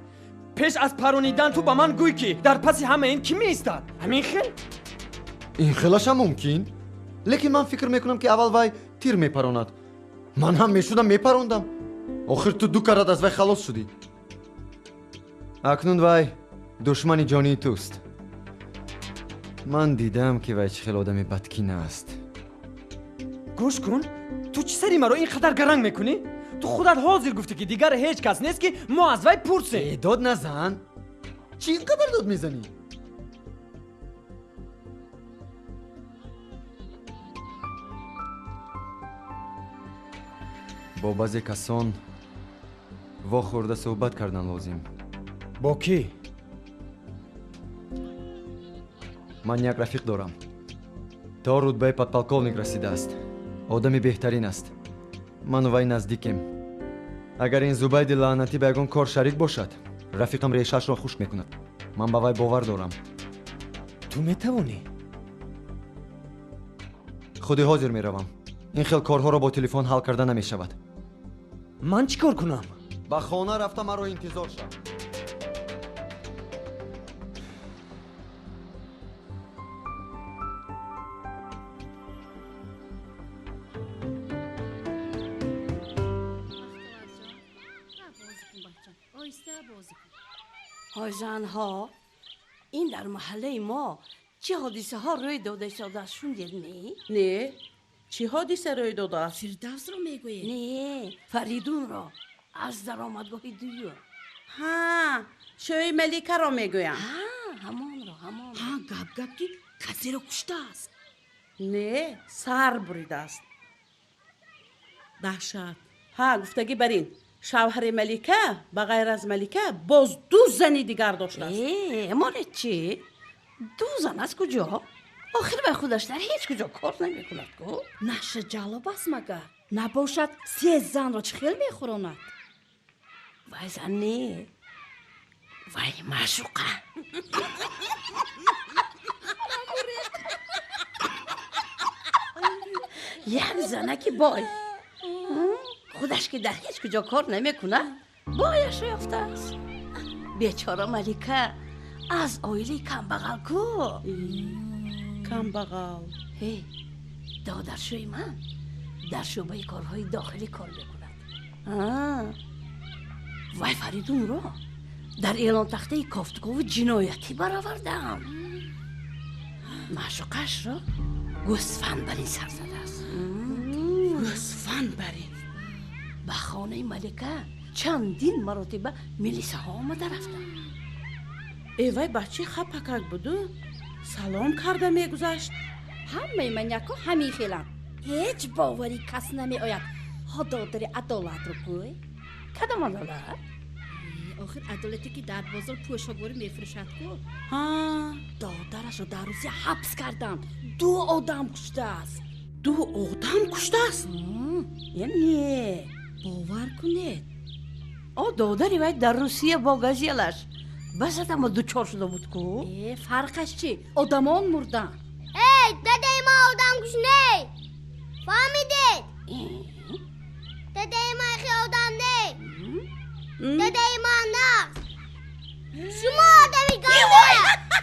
пеш аз паронидан ту ба ман гӯй ки дар паси ҳама ин кӣ меистад. Ҳамин хел? Ин хелашам мумкин, лекин ман фикр мекунам ки аввал вай тир мепаронад. Ман ҳам мешудам мепарондам. Охир ту ду карат аз вай халос шудӣ. Акнун вай душмани ҷонии туст. Ман дидам ки вай чӣ хел одами бадкина аст. Гӯш кун, ту чӣ сари маро ин қадар гаранг мекунӣ? Ту худат ҳозир гуфтӣ ки дигар ҳеҷ кас нест ки мо аз вай пурсем. Э, дод назан. Чӣ ин қадар дод мезанӣ? Бо баъзе касон вохӯрда суҳбат кардан лозим. Бо кӣ? Ман як рафиқ дорам. То рутбаи подполковник расидааст. Одами беҳтарин аст. Ману вай наздикем. Агар ин Зубайди лаънатӣ ба ягон кор шарик бошад, рафиқам решаашро хушк мекунад. Ман ба вай бовар дорам. Ту метавонӣ? Худи ҳозир меравам. Ин хел корҳоро бо телефон ҳал карда намешавад. Ман чӣ кор кунам? Ба хона рафта маро интизор шав. ҳой занҳо, ин дар маҳаллаи мо чӣ ҳодисаҳо рӯй дода истодааст, шундед не? Не, чӣ ҳодиса рӯй додааст? Фирдавсро мегӯед? Не, Фаридунро аз даромадгоҳи дуюм. Ҳа, шӯи Маликаро мегӯям. Ҳа, ҳамонро, ҳамонро. Ҳа, гап гап ки касеро куштааст. Не, сар буридааст. Даҳшат. Ҳа, гуфтагӣ бар ин. Шавҳари Малика ба ғайр аз Малика боз ду зани дигар доштааст. Э, море чӣ? Ду зан аз куҷо? Охир вай худаш дар ҳеҷ куҷо кор намекунад ку. Наша ҷалоб аст магар? Набошад се занро чӣ хел мехӯронад? Вай зан не, вай маъшуқа. Як занаки бой, худаш ки дар ҳеҷ куҷо кор намекунад, бояшро ёфтааст. Бечора Малика Аз оилаи камбағал ку. Камбағал. Ҳе, додаршӯи ман дар шӯъбаи корҳои дохилӣ кор мекунад. Вай Фаридунро дар эълонтахтаи кофтукови ҷиноятӣ баровардам. Маъшуқашро гӯсфанд бар ин сар задааст. Гӯсфанд бар ин? Ба хонаи Малика чандин маротиба милисаҳо омада рафтанд. Э, вай бачаи хапакак буду, салом карда мегузашт. Ҳамаи маньякҳо ҳамин хеланд. Ҳеҷ боварӣ кас намеояд. Ҳо, додари адолатро гӯй. Кадом адолат? Охир адолате ки дар бозор пӯшокворӣ мефурӯшад ку. Додарашро дар Русия ҳабс карданд. Ду одам куштааст. Ду одам куштааст? Не, бовар кунед. О, додари вай дар Русия бо газелаш ба садама дучор шуда буд ку. Э, фарқаш чӣ? Одамон мурданд. Эй, дадаи ман одамкуш не, фаҳмидед? Дадаи ман хе одам не, дадаи ман нағз. Шумо одами ганда.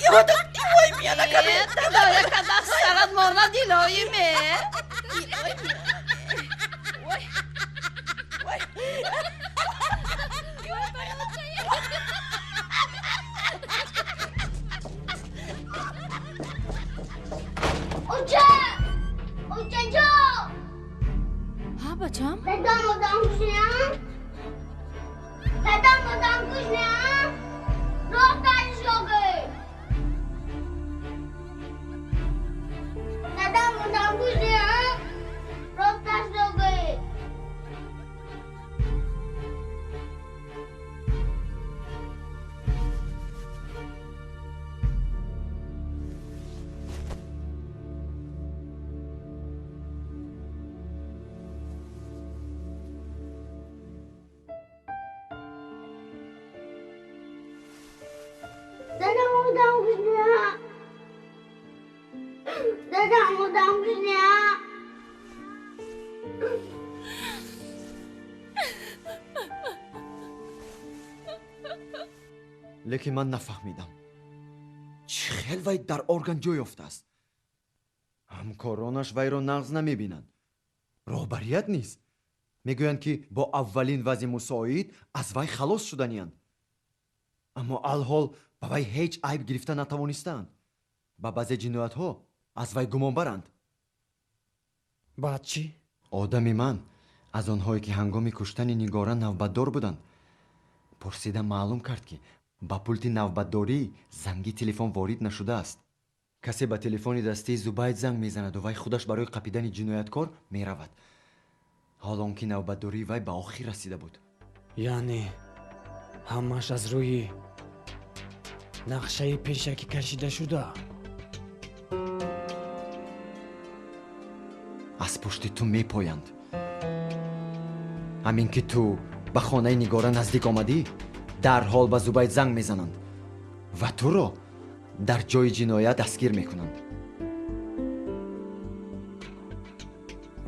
Ивой, миянакадоякада сарат монад, илоҳи ме. Оча! Очаҷон! Ҳа, бачам? Дадам одамкуш не? Дадам одамкуш не? Росташро гӯй. Дадам одамкуш не? Росташро гӯй. Дадам одамкуш не? Дадам одамкуш не? Лекин ман нафаҳмидам, чӣ хел вай дар орган ҷой ёфтааст. Ҳамкоронаш вайро нағз намебинанд. Роҳбарият низ мегӯянд, ки бо аввалин вазъи мусоид аз вай халос шуданиянд. Аммо алҳол ба вай ҳеҷ айб гирифта натавонистаанд. Ба баъзе ҷиноятҳо аз вай гумон баранд. Баъд чӣ? Одами ман аз онҳое ки ҳангоми куштани Нигора навбатдор буданд, пурсида маълум кард, ки ба пулти навбатдорӣ занги телефон ворид нашудааст. Касе ба телефони дастии Зубайд занг мезанаду вай худаш барои қапидани ҷинояткор меравад, ҳол он ки навбатдории вай ба охир расида буд. Яъне ҳамааш аз рӯи нақшаи пешакӣ кашида шуда. Аз пушти ту мепоянд. Ҳамин ки ту ба хонаи Нигора наздик омадӣ, дарҳол ба Зубайд занг мезананд ва туро дар ҷои ҷиноят дастгир мекунанд.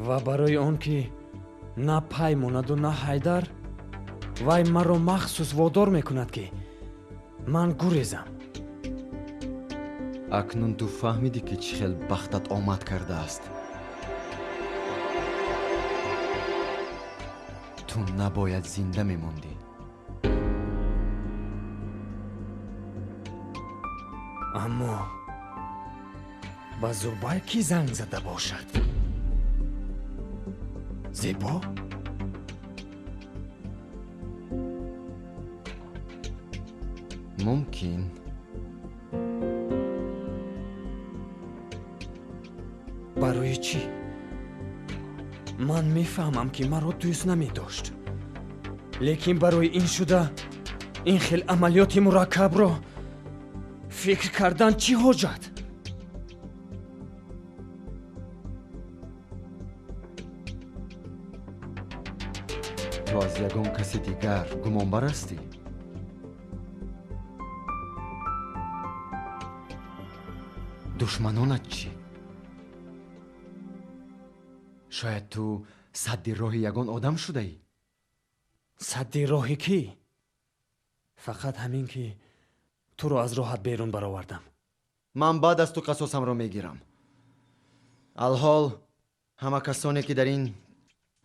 Ва барои он ки на пай монаду на Ҳайдар, вай маро махсус водор мекунад, ки ман гурезам. Акнун ту фаҳмидӣ, ки чӣ хел бахтат омад кардааст. Ту набояд зинда мемондӣ. Аммо ба Зубай кӣ занг зада бошад? Зебо? Мумкин. Барои чӣ? Ман мефаҳмам, ки маро дӯст намедошт, лекин барои ин шуда ин хел амалиёти мураккабро фикр кардан чӣ ҳоҷат? Ту аз ягон каси дигар гумонбар ҳастӣ? Душманонат чӣ? Шояд ту садди роҳи ягон одам шудаӣ? Садди роҳи кӣ? Фақат ҳамин ки Туро аз роҳат берун баровардам. Ман баъд аз ту қасосамро мегирам. Алҳол ҳама касоне ки дар ин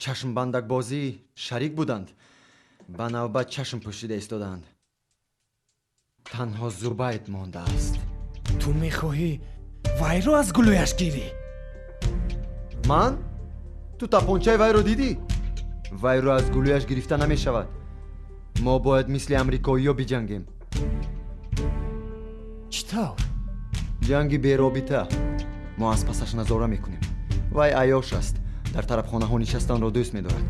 чашмбандакбозӣ шарик буданд, ба навбат чашм пӯшида истодаанд. Танҳо Зубайд мондааст. Ту мехоҳӣ вайро аз гулӯяш гирӣ? Ман? Ту тапончаи вайро дидӣ? Вайро аз гулӯяш гирифта намешавад. Мо бояд мисли амрикоиё биҷангем. Чӣ тавр? Ҷанги беробита. Мо аз пасаш назора мекунем. Вай аёш аст. Дар тарабхонаҳо нишастанро дӯст медорад.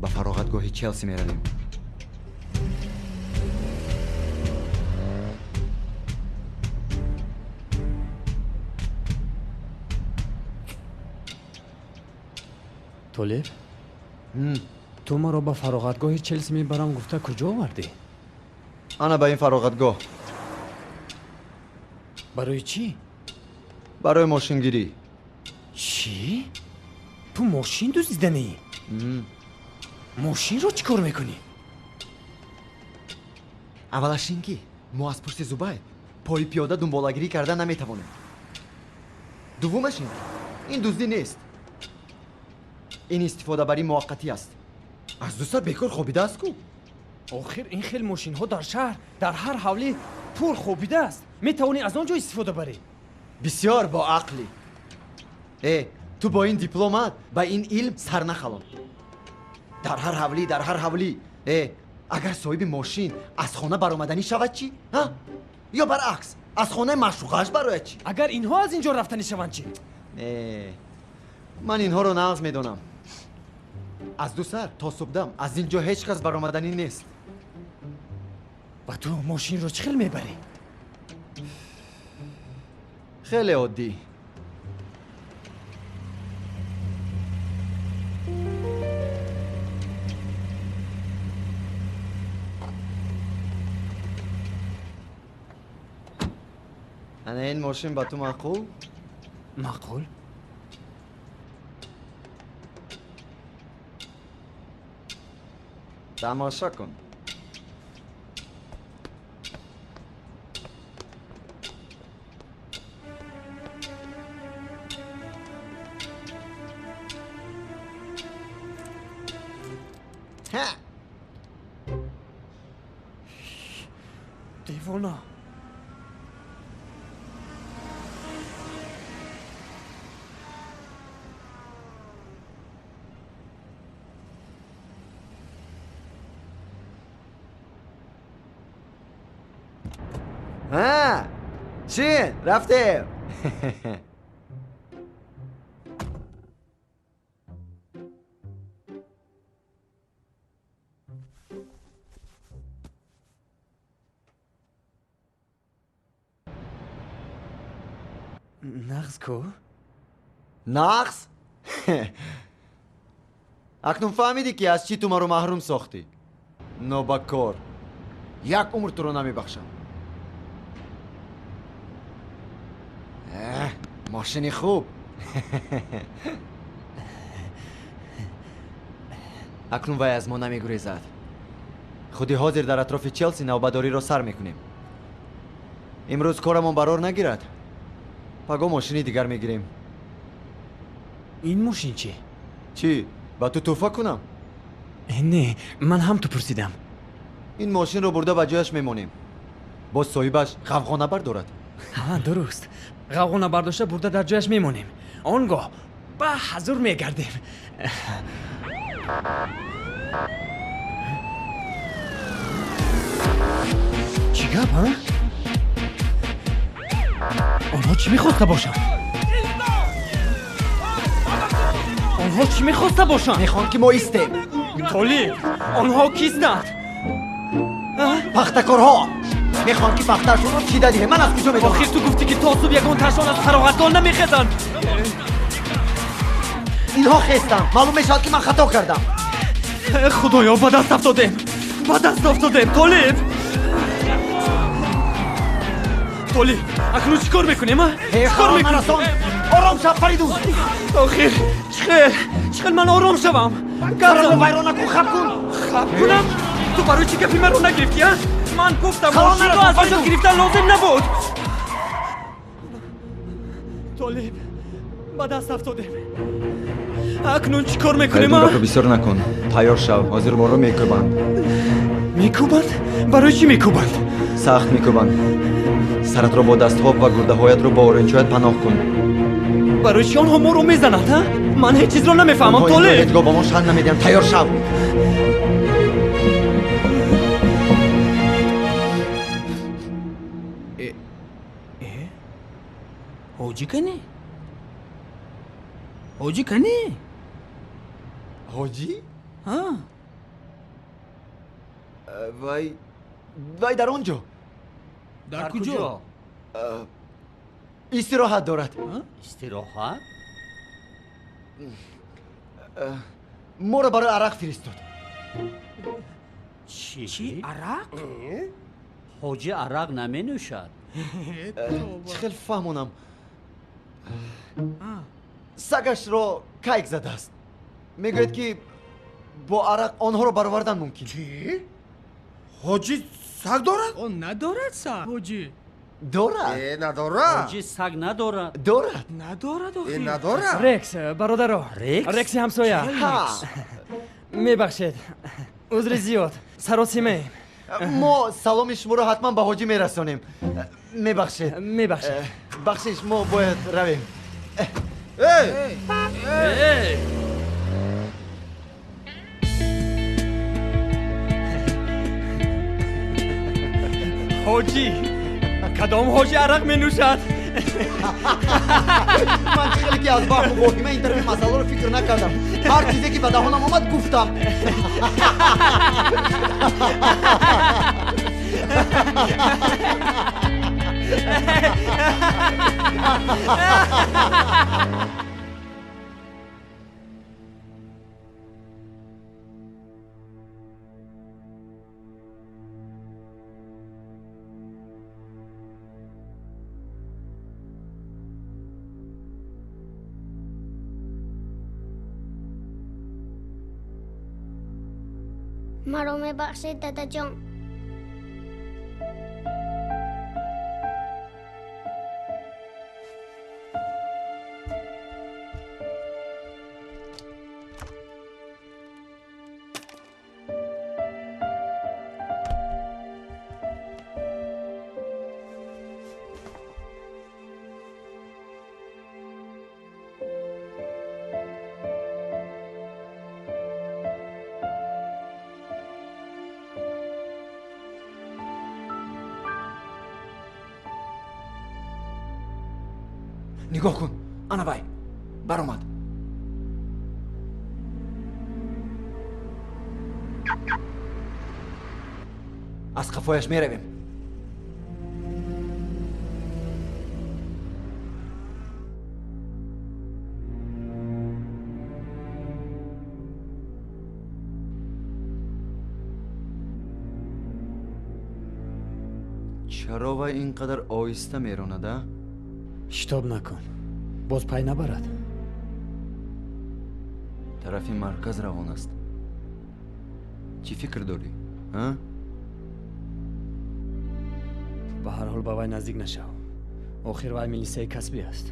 Ба фароғатгоҳи Челси меравем. Толиб, ту маро ба фароғатгоҳи Челси мебарам гуфта куҷо овардӣ? Ана ба ин фароғатгоҳ. Барои чӣ? Барои мошингирӣ. Чӣ? Ту мошин дуздиданӣ? Мошинро чӣ кор мекунӣ? Аввалаш ин ки мо аз пушти Зубайд пои пиёда дунболагирӣ карда наметавонем. Дуввумаш ин ки ин дуздӣ нест. Ин истифодабарии муваққатӣ аст. Аз ду сар бекор хобидааст ку? Охир ин хел мошинҳо дар шаҳр, дар ҳар ҳавлӣ пур хобидааст. Метавонӣ аз он ҷо истифода барӣ. Бисёр боақлӣ. Э, ту бо ин дипломат ба ин илм сар нахалон. Дар ҳар ҳавлӣ, дар ҳар ҳавлӣ. Э, агар соҳиби мошин аз хона баромаданӣ шавад чӣ? Ҳа? Ё баръакс, аз хонаи маъшуқааш барояд чӣ? Агар инҳо аз ин ҷо рафтанӣ шаванд чӣ? Э, ман инҳоро нағз медонам. Аз ду сар то субҳдам аз ин ҷо ҳеҷ кас баромаданӣ нест. Ба ту мошинро чӣ хел мебарӣ? Хеле оддӣ. Ана ин мошин ба ту маъқул? Маъқул? Тамоша кун. Ҳа! Девона. Ҳа! Чӣ? Рафтем. Нағз ку? Нағз? Акнун фаҳмидӣ ки аз чӣ ту маро маҳрум сохтӣ? Нобакор. Як умр туро намебахшам. Мошини хуб. Акнун вай аз мо намегурезад. Худи ҳозир дар атрофи Челси навбатдориро сар мекунем. Имрӯз корамон барор нагирад, паго мошини дигар мегирем. Ин мошин чӣ? Чӣ? Ба ту тӯҳфа кунам? Не, ман ҳам ту пурсидам. Ин мошинро бурда ба ҷояш мемонем. Боз соҳибаш ғавғо набардорад. Ҳа, дуруст. Ғавғо набардошта бурда дар ҷояш мемонем. Он гоҳ ба ҳазур мегардем. Чӣ гап, ҳа? Онҳо чӣ мехоста бошанд? Онҳо чӣ мехоста бошанд? Мехоҳанд ки мо истем. Толиб, онҳо кистанд? Пахтакорҳо. Мехоҳанд ки пахтаашонро чида диҳем. Ман аз куҷо медонам? Охир ту гуфтӣ ки то субҳ ягон ташон аз фароғатгоҳ намехезанд. Инҳо хестанд. Маълум мешавад ки ман хато кардам. Худоё, ба даст афтодем. Ба даст афтодем, Толиб. Толиб, акнун чӣ кор мекунем, а? Чӣ кор мекунем? Ором шав, Фаридун. Охир, чӣ хел ман ором шавам? Гарро вайрон накун, хаб кун. Хаб кунам? Ту барои чӣ гапи маро нагирифтӣ, а? Ман гуфтам мошинро аз он ҷо гирифтан лозим набуд. Толиб, ба даст афтодем. Акнун чӣ кор мекунем? Фаридун, гапро бисёр накун. Тайёр шав, ҳозир моро мекӯбанд. Мекӯбанд? Барои чӣ мекӯбанд? Сахт мекӯбанд. Саратро бо дастҳо ва гурдаҳоятро бо оринҷҳоят паноҳ кун. Барои чӣ онҳо моро мезананд, а? Ман ҳеҷ чизро намефаҳмам, Толиб. Ҳеҷ гоҳ ба мо шан намедиҳанд. Тайёр шав. Ҳоҷӣ кани? Ҳоҷӣ кани? Ҳоҷӣ? Ҳа. Вай дар он ҷо. Дар куҷо? Истироҳат дорад. Истироҳат? Моро барои арақ фиристод. Чӣ? Арақ? Ҳоҷӣ арақ наменӯшад. Чӣ хел фаҳмонам? Сагашро кайк задааст. Мегӯяд ки бо арақ онҳоро баровардан мумкин. Чӣ? Ҳоҷӣ саг дорад? О, надорад саг. Ҳоҷӣ. Дорад. Э, надорад. Ҳоҷӣ саг надорад. Дорад. Надорад охир. Э, надорад. Рекс, бародаро. Рекс? Рекси ҳамсоя. Мебахшед. Узри зиёд. Саросимаем. Мо саломи шуморо ҳатман ба ҳоҷӣ мерасонем. Мебахшед. Мебахшед. Бахшиш, мо бояд равем. Эй! Эй! Ҳоҷӣ! Кадом ҳоҷӣ арақ менӯшад? Ман чӣ хеле ки аз ваҳму воҳима ин тарафи масъаларо фикр накардам. Ҳар чизе ки ба даҳонам омад гуфтам. Маро мебахшед, дадаҷон. Нигоҳ кун, ана вай баромад. Аз қафояш меравем. Чаро вай ин қадар оҳиста меронад, а? Шитоб накун, боз пай набарад. Тарафи марказ равон аст. Чӣ фикр дорӣ, а? Ба ҳар ҳол ба вай наздик нашав. Охир вай милисияи касбӣ аст.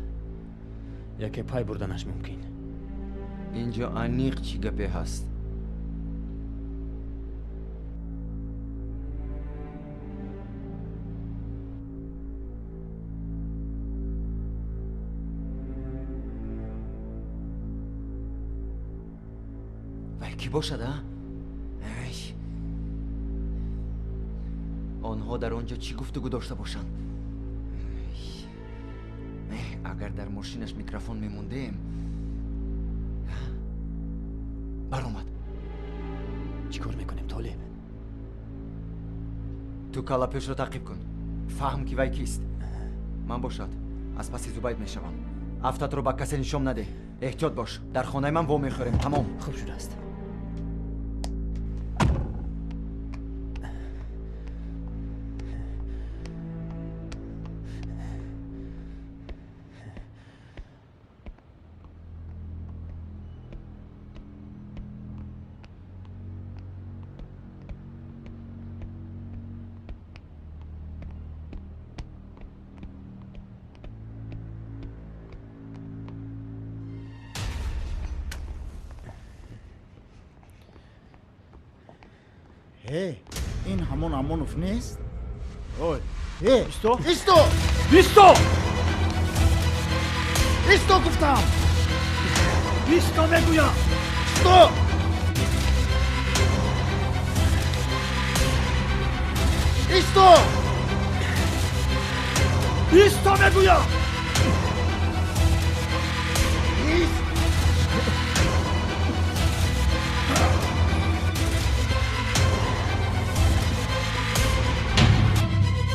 Яке пай бурданаш мумкин. Инҷо аниқ чӣ гапе ҳаст? Вай кӣ бошад, а? Ай! Онҳо дар он ҷо чӣ гуфтугӯ дошта бошанд? Агар дар мошинаш микрофон мемондем. Баромад. Чӣ кор мекунем, Толиб? Ту каллапешро таъқиб кун. Фаҳм ки вай кист. Ман бошад аз паси Зубайд мешавам. Афтатро ба касе нишон надеҳ. Эҳтиёт бош. Дар хонаи ман во мехӯрем. Тамом. Хуб шудааст. Ин ҳамон Амонов нест? Ой. Исто! Исто! Исто! Исто гуфтам! Исто мегӯям! Исто! Исто! Исто мегӯям!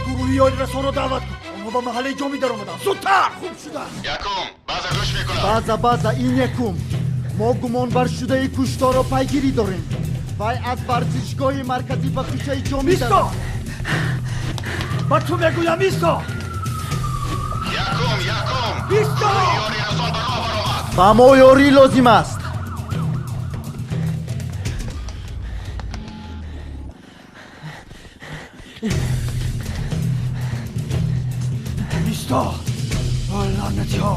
Гурӯҳи ёрирасонро даъват кун. Онҳо ба маҳаллаи ҷомӣ даромаданд. Зудтар! Хуб шуданд. Якум, баъза гӯш мекунам. Баъза, баъза, ин якум. Мо гумонбаршудаи кушторро пайгирӣ дорем. Вай аз варзишгоҳи марказӣ ба кӯчаи ҷомӣ Исто! Ба ту мегӯям, исто! Якум, якум! Исто! Ёрирасон ба роҳ баромад. Ба мо ёрӣ лозим аст. Исто! О, лаънатиҳо!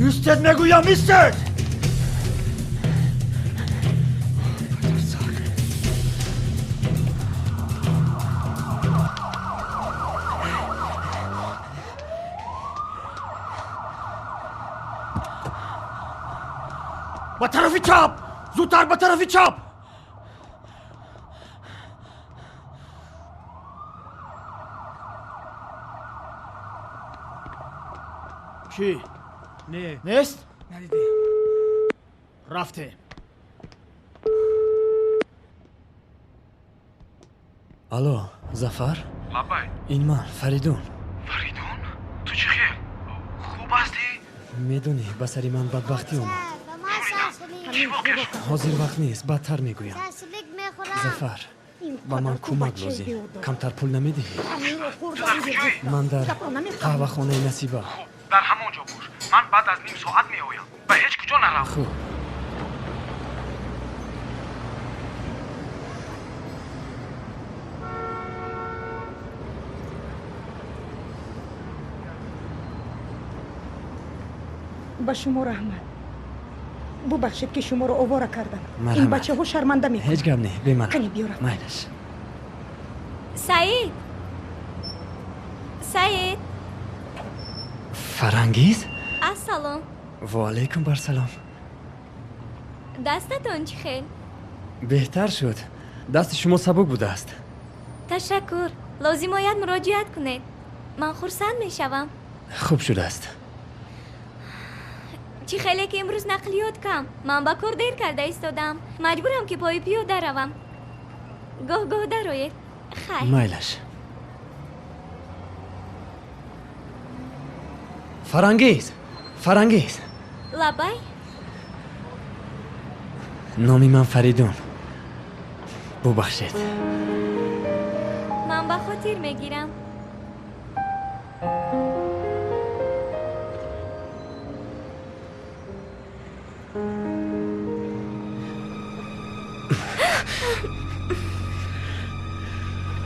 Истед, мегӯям, истед! Ба тарафи чап! Зудтар ба тарафи чап! Чӣ? Не. Нест? Надидем. Рафтем. Алло, Зафар? Лаббай. Ин ман, Фаридун. Фаридун? Ту чӣ хел? Хуб ҳастӣ? Медонӣ, ба сари ман бадбахтӣ омад. Ҳозир вақт нест, баъдтар мегӯям. Зафар, ба ман кӯмак лозим. Камтар пул намедиҳӣ? Ман дар қаҳвахонаи Насиба. Хуб, дар ҳамон ҷо бош. Ман баъд аз ним соат меоям. Ба ҳеҷ куҷо нарав. Хуб. Ба шумо раҳмат. Бубахшед, ки шуморо овора кардам. Ин бачаҳо шарманда мекунанд. Ҳеҷ гап не, бемалол. Қани биёрам. Майлаш. Саид! Саид! Фарангиз? Ассалом. Ва алайкум барсалом. Дастатон чӣ хел? Беҳтар шуд. Дасти шумо сабук будааст. Ташаккур. Лозим ояд муроҷиат кунед. Ман хурсанд мешавам. Хуб шудааст. Чӣ хеле ки имрӯз нақлиёт кам. Ман ба кор дер карда истодам. Маҷбурам ки пои пиёда равам. Гоҳ-гоҳ дароед. Хайр. Майлаш. Фарангиз! Фарангиз! Лабай? Номи ман Фаридун. Бубахшед. Ман ба хотир мегирам.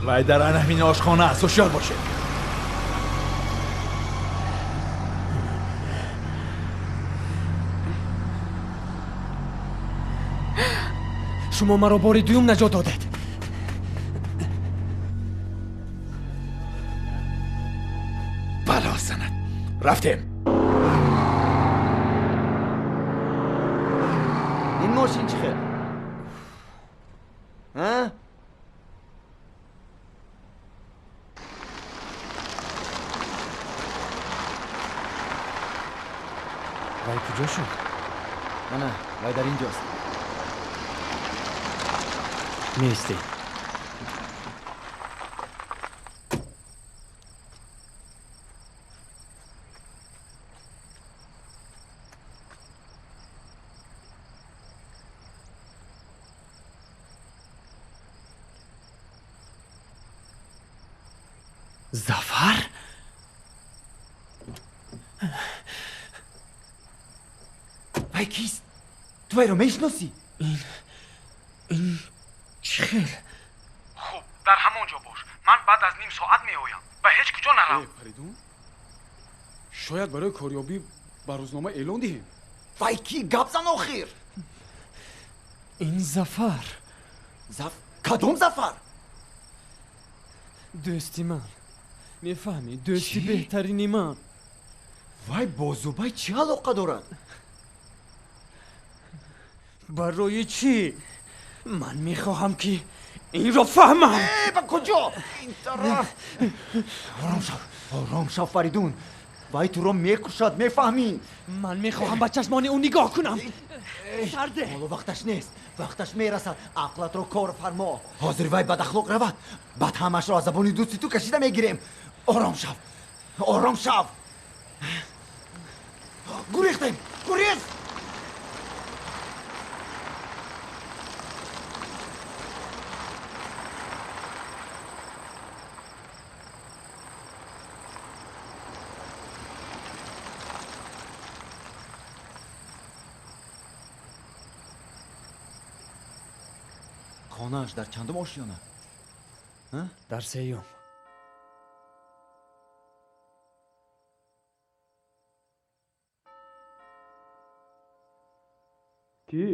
Вай дар ана ҳамин ошхона аст. Ҳушёр бошед. Шумо маро бори дуюм наҷот додед. Бало занад. Рафтем. Ин мошин чӣ хел? А? Вай куҷо шуд? Ана, вай дар ин ҷост. Меистем. Зафар? Вай кист? Ту вайро мешиносӣ? Ин чӣ хел? Хуб, дар ҳамон ҷо бош. Ман баъд аз ним соат меоям. Ба ҳеҷ куҷо нарав. Фаридун, шояд барои корёбӣ ба рӯзнома эълон диҳем. Вай ки? Гап зан охир. Ин Зафар. Кадом Зафар? Дӯсти ман. Мефаҳмӣ, дӯсти беҳтарини ман. Вай бо Зубайд чӣ алоқа дорад? Барои чӣ? Ман мехоҳам ки инро фаҳмам. Ба куҷо? Ин тараф. Ором шав, ором шав, Фаридун. Вай туро мекушад, мефаҳмӣ? Ман мехоҳам ба чашмони ӯ нигоҳ кунам. Сарде. Ҳоло вақташ нест, вақташ мерасад. Ақлатро кор фармо. Ҳозир вай бадахлоқ равад, баъд ҳамашро аз забони дӯсти ту кашида мегирем. Ором шав, ором шав. Гурехтем, гурез! Хонааш дар чандум ошёна? Дар сеюм. Кӣ?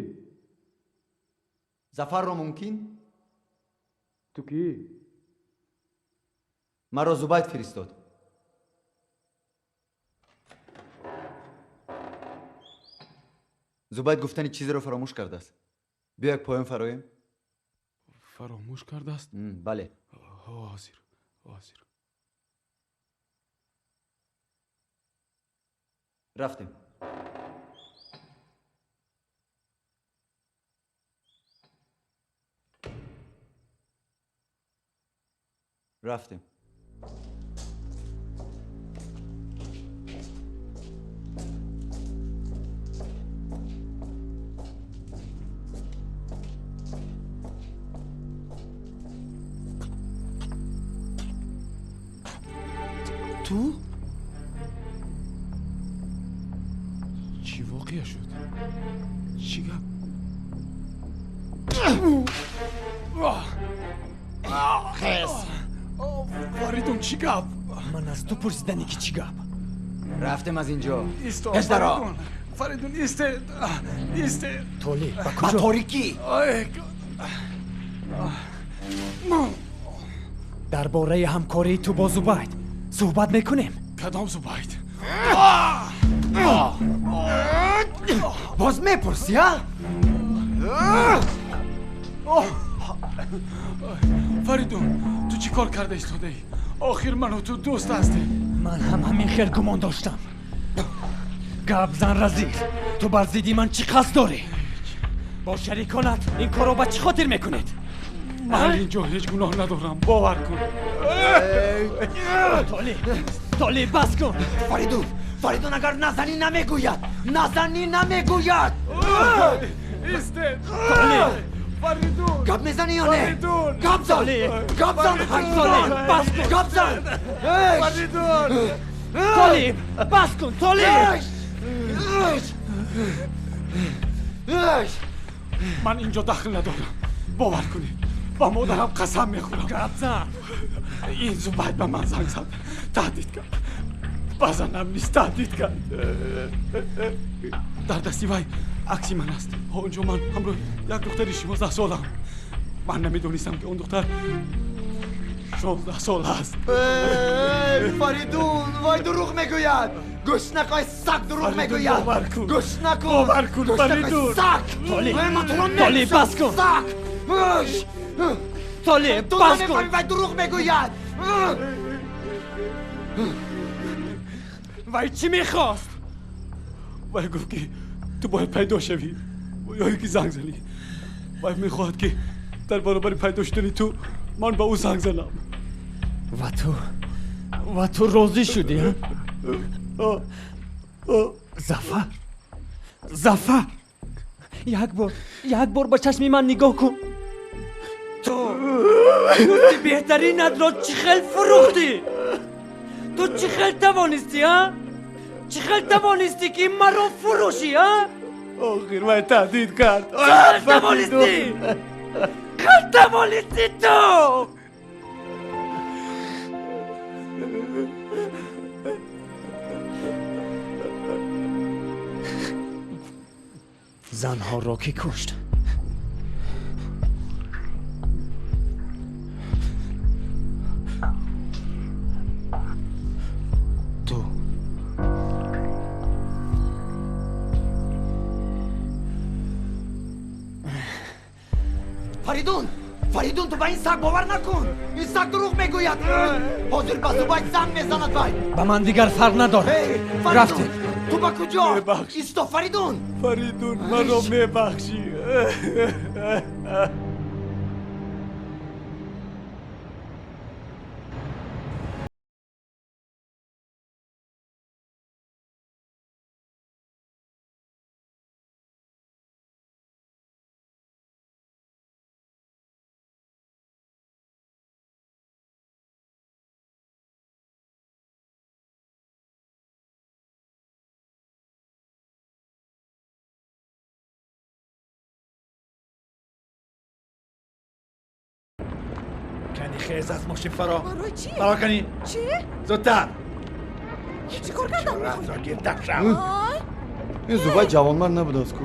Зафарро мумкин? Ту кӣ? Маро Зубайд фиристод. Зубайд гуфтани чизеро фаромӯш кардааст. Биё як поён фароем. Фаромӯш кардааст? Бале. Ҳозир, ҳозир. Рафтем. Рафтем. Ту? Чӣ воқеа шуд? Чӣ гап? Хес! Фаридун, чӣ гап? Ман аз ту пурсидане ки чӣ гап? Рафтем аз инҷо. Исто, Ҳеч даро. Фаридун, исте, исте. Толиб, ба Ба куҷо? торикӣ. Дар бораи ҳамкории ту бо Зубайд суҳбат мекунем. Кадом Зубайд? Боз мепурсӣ, а? Фаридун, ту чӣ кор карда истодаӣ? Охир ману ту дӯст ҳастем. Ман ҳам ҳамин хел гумон доштам. Гап зан, Разил, ту бар зидди ман чӣ қасд дорӣ? Бо шариконат ин корро ба чӣ хотир мекунед? Ман инҷо ҳеҷ гуноҳ надорам, бовар кун. Толиб, Толиб, бас кун. Фаридун, Фаридун, агар назанӣ намегӯяд, назанӣ намегӯяд. Исте. Толиб. Фаридун. Гап мезанӣ ё не? Фаридун. Гап зан, гап зан, ҳайвон, бас кун. Гап зан. Фаридун. Толиб, бас кун, Толиб. Ман инҷо дахл надорам, бовар кунед. Ба модарам қасам мехӯрам. Гап зан. Ин Зубайд ба ман занг зад, таҳдид кард. Ба занам низ таҳдид кард. Дар дасти вай акси ман аст. Он ҷо ман ҳамроҳи як духтари 16 солам. Ман намедонистам, ки он духтар 16 сола аст. Фаридун, вай дурӯғ мегӯяд. Гӯш накун, саг, дурӯғ мегӯяд. Гӯш накун. Бовар кун, Фаридун. Саг. Толиб, Толиб, бас кун. Саг. Толиб, Ту бас кун. намефаҳмӣ, вай дурӯғ мегӯяд. Вай чӣ мехост? Вай гуфт, ки ту бояд пайдо шавӣ ё ин ки занг занӣ. Вай мехоҳад, ки дар баробари пайдо шудани ту ман ба ӯ занг занам. Ва ту розӣ шудӣ? Зафар, Зафар, як бор, як бор ба чашми ман нигоҳ кун. Ту дӯсти беҳтаринатро чӣ хел фурӯхтӣ? Ту чӣ хел тавонистӣ, а? Чӣ хел тавонистӣ, ки маро фурӯшӣ, а? Охир вай таҳдид кард. Чӣ хел тавонистӣ? Хел тавонистӣ ту? Занҳоро кӣ кушт? Фаридун, Фаридун, ту ба ин саг бовар накун. Ин саг дурӯғ мегӯяд. Ҳозир ба Зубайд занг мезанад вай. Ба ман дигар фарқ надорад. Рафтем. Ту ба куҷо? Исто, Фаридун. Фаридун, маро мебахшӣ. خیز از ماشین فرا. برای چی؟ فرا کنی. چی؟ زودتر. چی کار کردم؟ را گرد شو. این زوبای جوانمرد نبود از کو؟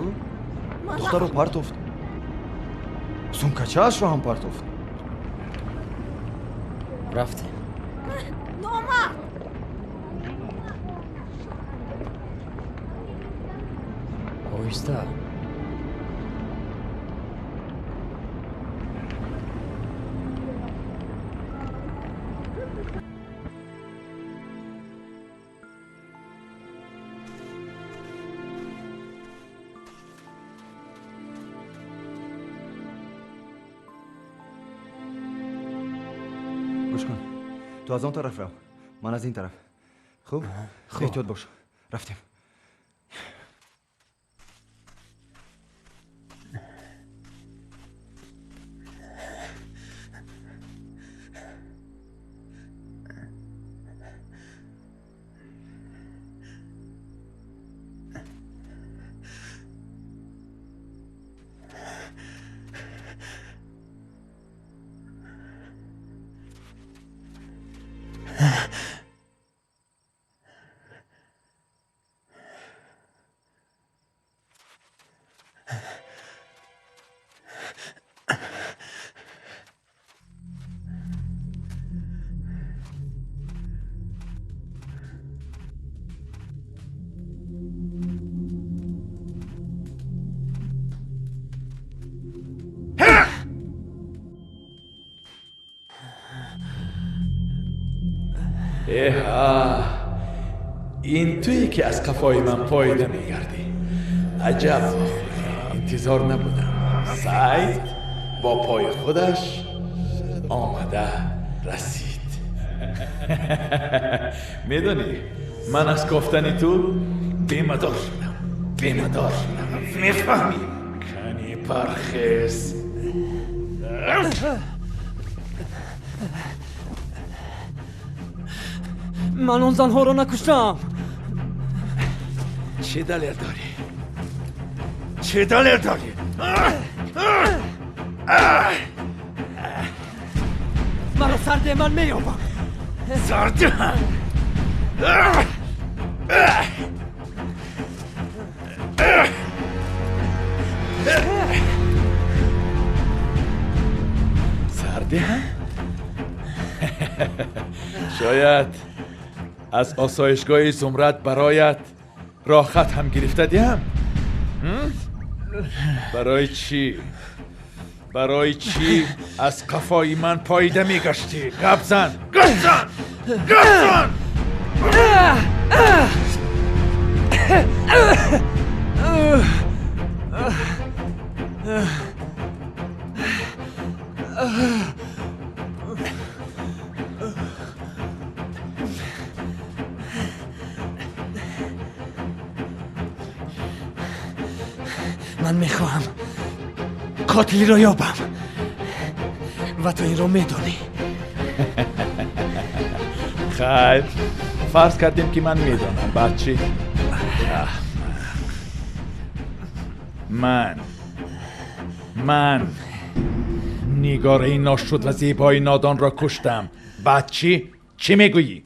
دختر رو پرتافت. سومکچه‌اش رو هم پرتافت. رفتیم. نامرد. آهسته. تو از آن طرف رو، من از این طرف. خوب؟ احتیاط باش. رفتیم. این تویی که از قفای من پایده میگردی. عجب انتظار نبودم. سعید با پای خودش آمده رسید. میدونی من از گفتن تو بیمدار شدم. بیمدار شدم. میفهمی؟ کنی پرخیز. من اون زنها رو نکشتم. چه دلیل داری؟ چه دلیل داری؟ مرا سرد من میابم. سرد من. سرد هم؟ شاید از آسایشگاه زمرد برایت راحت هم گرفته دیم. برای چی؟ برای چی از قفای من پاییده میگشتی؟ گپ زن! گپ زن! گپ زن! من میخواهم قاتلی را یابم و تو این را میدانی. خیر، فرض کردیم که من میدانم. بعد چی؟ من نگاره ناشد و زیبای نادان را کشتم. بعد چی؟ چی میگویی؟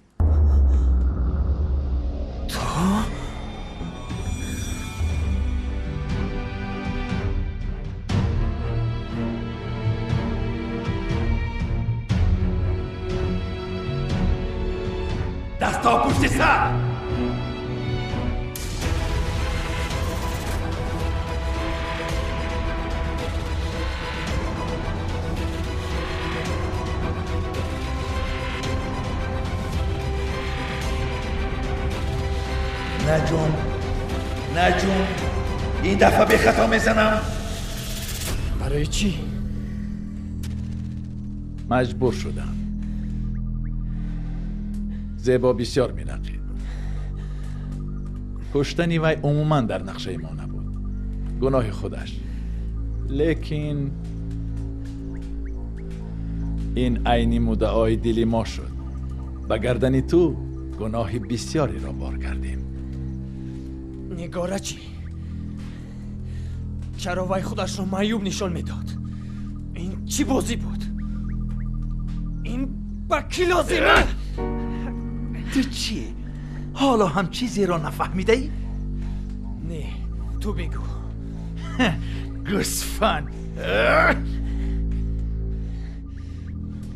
تو؟ دستا پشت سر. Наҷум, наҷум, ин дафъа бехато мезанам. Барои чӣ? Маҷбур шудам. Зебо бисёр менақид. Куштани вай умуман дар нақшаи мо набуд. Гуноҳи худаш. Лекин ин айни муддаои дили мо шуд. Ба гардани ту гуноҳи бисёреро бор кардем. Нигора чӣ? Чаро вай худашро маъюб нишон медод? Ин чӣ бозӣ буд? Ин ба кӣ лозим? Ту чӣ? Ҳоло ҳам чизеро нафаҳмидаӣ? Не, ту бигӯ. Гӯсфанд!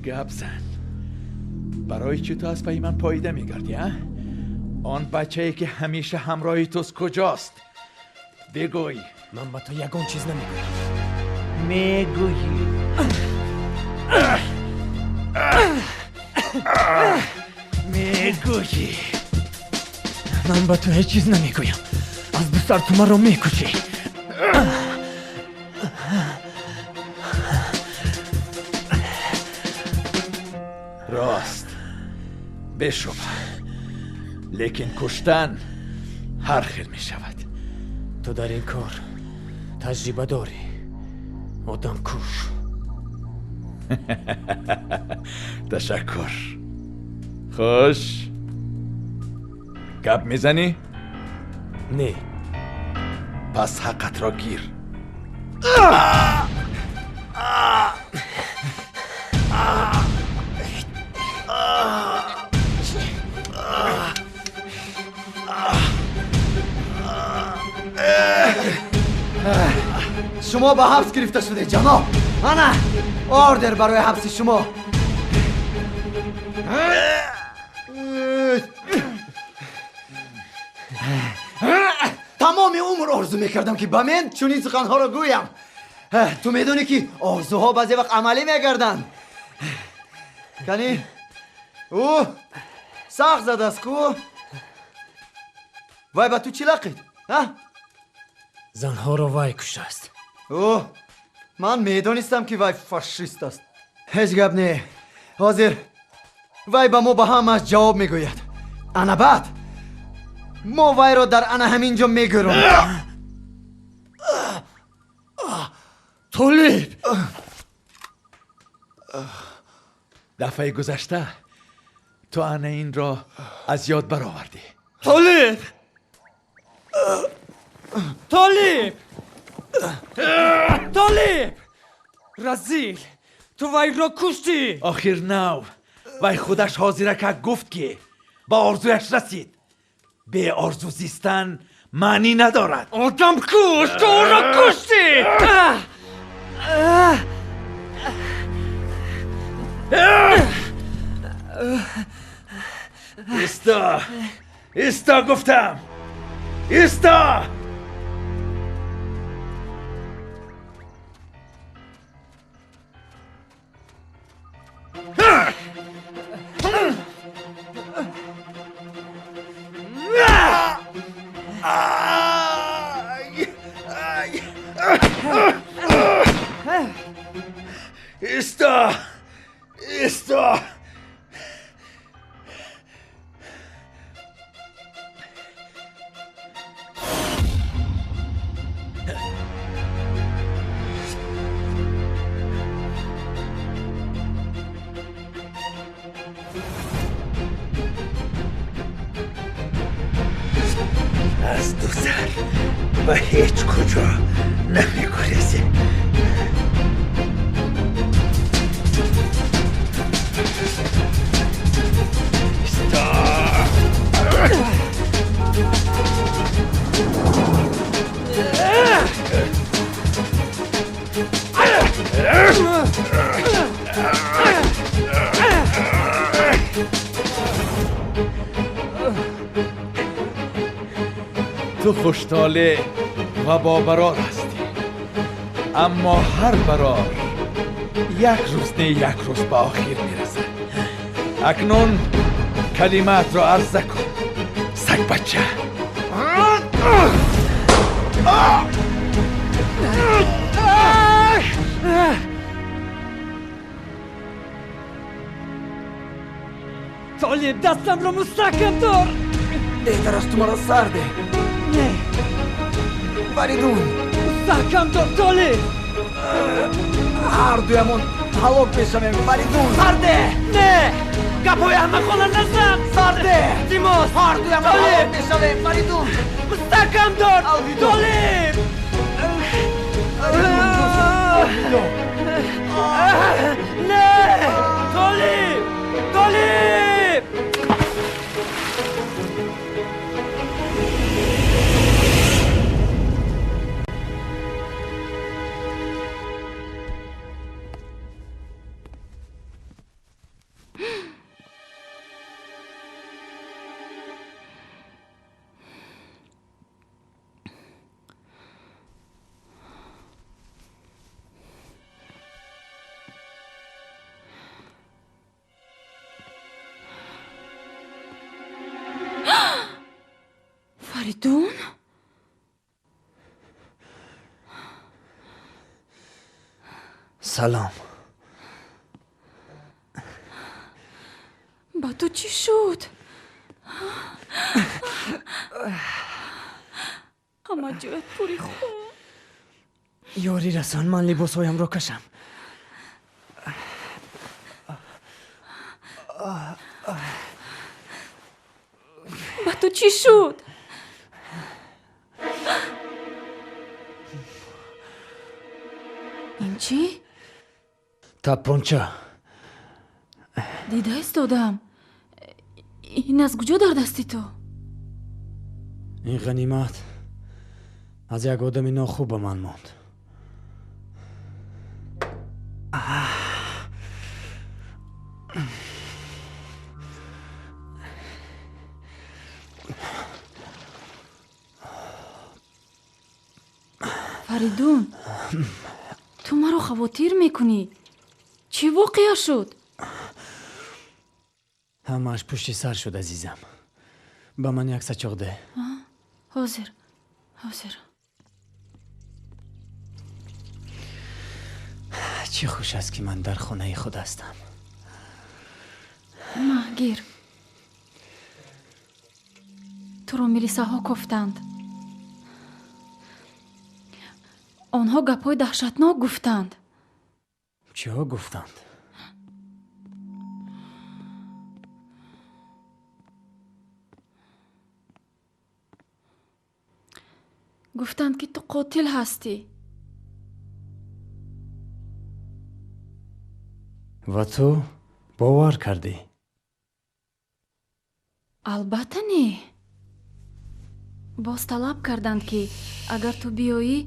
Гап зан. Барои чӣ ту аз пайи ман поида мегардӣ, а? Он бачае ки ҳамеша ҳамроҳи туст куҷост? Бигӯй. Ман ба ту ягон чиз намегӯям. Мегӯӣ. Мегӯӣ. Ман ба ту ҳеҷ чиз намегӯям. Аз бистар ту маро мекушӣ. Рост, бешубҳа. Лекин куштан ҳар хел мешавад. Ту дар ин кор таҷриба дорӣ. Одамкуш. Ташаккур. Хуш, гап мезанӣ? Не. Пас ҳаққатро гир. Шумо ба ҳабс гирифта шудед, ҷаноб. Ана ордер барои ҳабси шумо. Тамоми умр орзу мекардам, ки ба мен чунин суханҳоро гӯям. Ту медонӣ, ки орзуҳо баъзе вақт амалӣ мегарданд. Кани ӯ сахт задааст ку? Вай ба ту чӣ лақид? Занҳоро вай куштааст. Ӯ, ман медонистам, ки вай фашист аст. Ҳеҷ гап не. Ҳозир вай ба мо ба ҳамааш ҷавоб мегӯяд. Ана баъд мо вайро дар ана ҳамин ҷо мегӯрем. Толиб! Дафъаи гузашта ту ана инро аз ёд баровардӣ. Толиб! Толиб! Толиб! Разил! Ту вайро куштӣ! Охир нав вай худаш ҳозирака гуфт, ки ба орзуяш расид. Беорзу зистан маънӣ надорад. Одамкуш! Ту ӯро куштӣ! Исто! Исто гуфтам! Исто! Исто! Исто! Аз ду сар ба ҳеҷ куҷо намегурезем. Исто! Ту хуштолеъ ва бобарор ҳастӣ, аммо ҳар барор як рӯз не як рӯз ба охир мерасад. Акнун калимаатро арза кун, сагбача. Толиб, дастамро мустаҳкам дор. Беҳтар аст ту маро сар деҳ. Не. Фаридун. Мустаҳкам дор, Толиб. Ҳар дуямон ҳалок мешавем, Фаридун. Сар деҳ. Не. Гапҳои аҳмақона назан. Сар деҳ. Илтимос. Ҳар дуямон ҳалок мешавем, Фаридун. Мустаҳкам дор, Толиб. Не, Толиб, Толиб. Фаридун? Салом. Ба ту чӣ шуд? Ҳама ҷоят пури хун. Ёрӣ расон, ман либосҳоямро кашам. Ба ту чӣ шуд? Ин чӣ? Тапонча. Дида истодам. Ин аз куҷо дар дасти ту? Ин ғанимат аз як одами нохуб ба ман монд. Фаридун, ту маро хавотир мекунӣ. Чӣ воқеа шуд? Ҳамааш пушти сар шуд, азизам. Ба ман як сачоқ деҳ. Ҳозир, ҳозир. Чӣ хуш аст, ки ман дар хонаи худ ҳастам. Ма, гир. Туро милисаҳо кофтанд. Онҳо гапҳои даҳшатнок гуфтанд. Чиҳо гуфтанд? Гуфтанд, ки ту қотил ҳастӣ. Ва ту бовар кардӣ? Албатта не. Боз талаб карданд, ки агар ту биёӣ,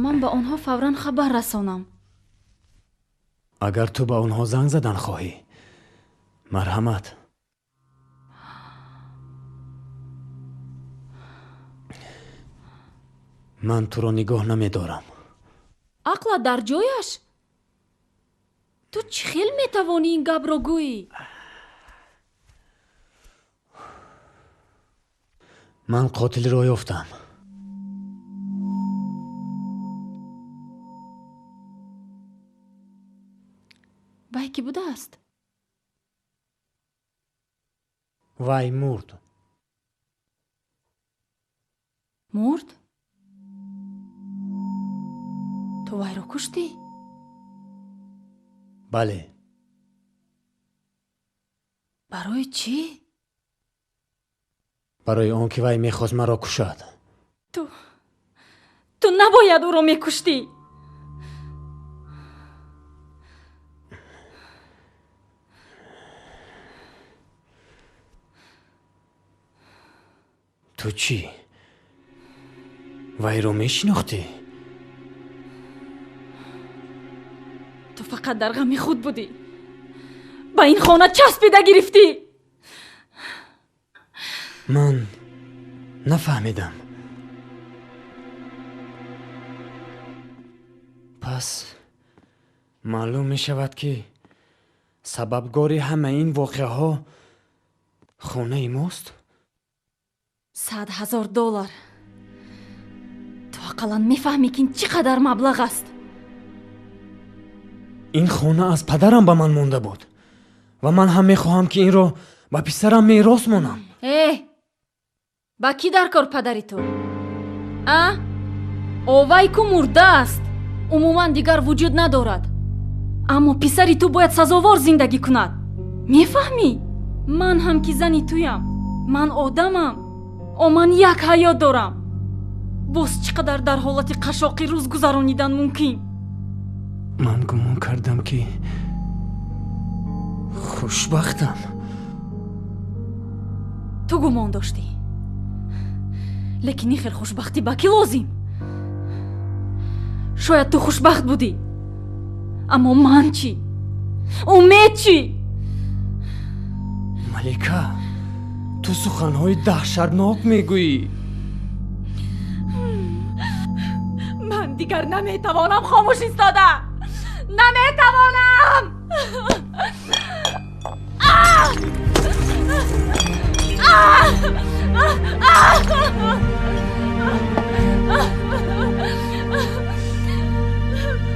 ман ба онҳо фавран хабар расонам. Агар ту ба онҳо занг задан хоҳӣ, марҳамат. Ман туро нигоҳ намедорам. Ақлат дар ҷояш? Ту чӣ хел метавонӣ ин гапро гӯӣ? Ман қотилро ёфтам. Вай кӣ будааст? Вай мурд. Мурд? Ту вайро куштӣ? Бале. Барои чӣ? Барои он ки вай мехост маро кушад. Ту набояд ӯро мекуштӣ. Ту чӣ? Вайро мешинохтӣ? Ту фақат дар ғами худ будӣ. Ба ин хона часпида гирифтӣ. Ман нафаҳмидам. Пас маълум мешавад, ки сабабгори ҳамаи ин воқеаҳо хонаи мост? 100 000 доллар. Ақаллан мефаҳмӣ, ки ин чӣ қадар маблағ аст. Ин хона аз падарам ба ман монда буд ва ман ҳам мехоҳам, ки инро ба писарам мерос монам. Э, ба кӣ дар кор падари ту? А? Овай ку мурда аст, умуман дигар вуҷуд надорад. Аммо писари ту бояд сазовор зиндагӣ кунад. Мефаҳмӣ? Ман ҳам ки зани туям, ман одамам. О, ман як ҳаёт дорам. Боз чӣ қадар дар ҳолати қашоқӣ рӯз гузаронидан мумкин? Ман гумон кардам, ки хушбахтам. Ту гумон доштӣ, лекин ин хел хушбахтӣ ба кӣ лозим? Шояд ту хушбахт будӣ, аммо ман чӣ? Умед чӣ? Малика, ту суханҳои даҳшатнок мегӯӣ. Ман дигар наметавонам хомӯш истода. Наметавонам.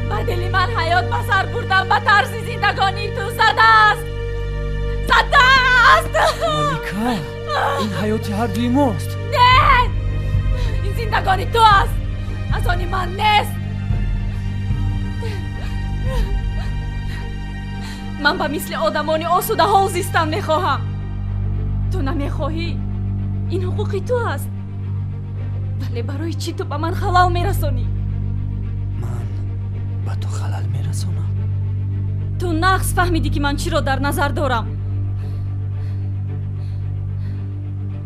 Ба дили ман ҳаёт ба сар бурдан ба тарзи зиндагонии ту задааст. Задааст. Малика, ин ҳаёти ҳардуи мост. Не, ин зиндагони ту аст, аз они ман нест. Ман ба мисли одамони осудаҳол зистан мехоҳам. Ту намехоҳӣ, ин ҳуқуқи ту аст. Вале барои чӣ ту ба ман халал мерасонӣ? Ман ба ту халал мерасонам? Ту нағз фаҳмидӣ, ки ман чиро дар назар дорам.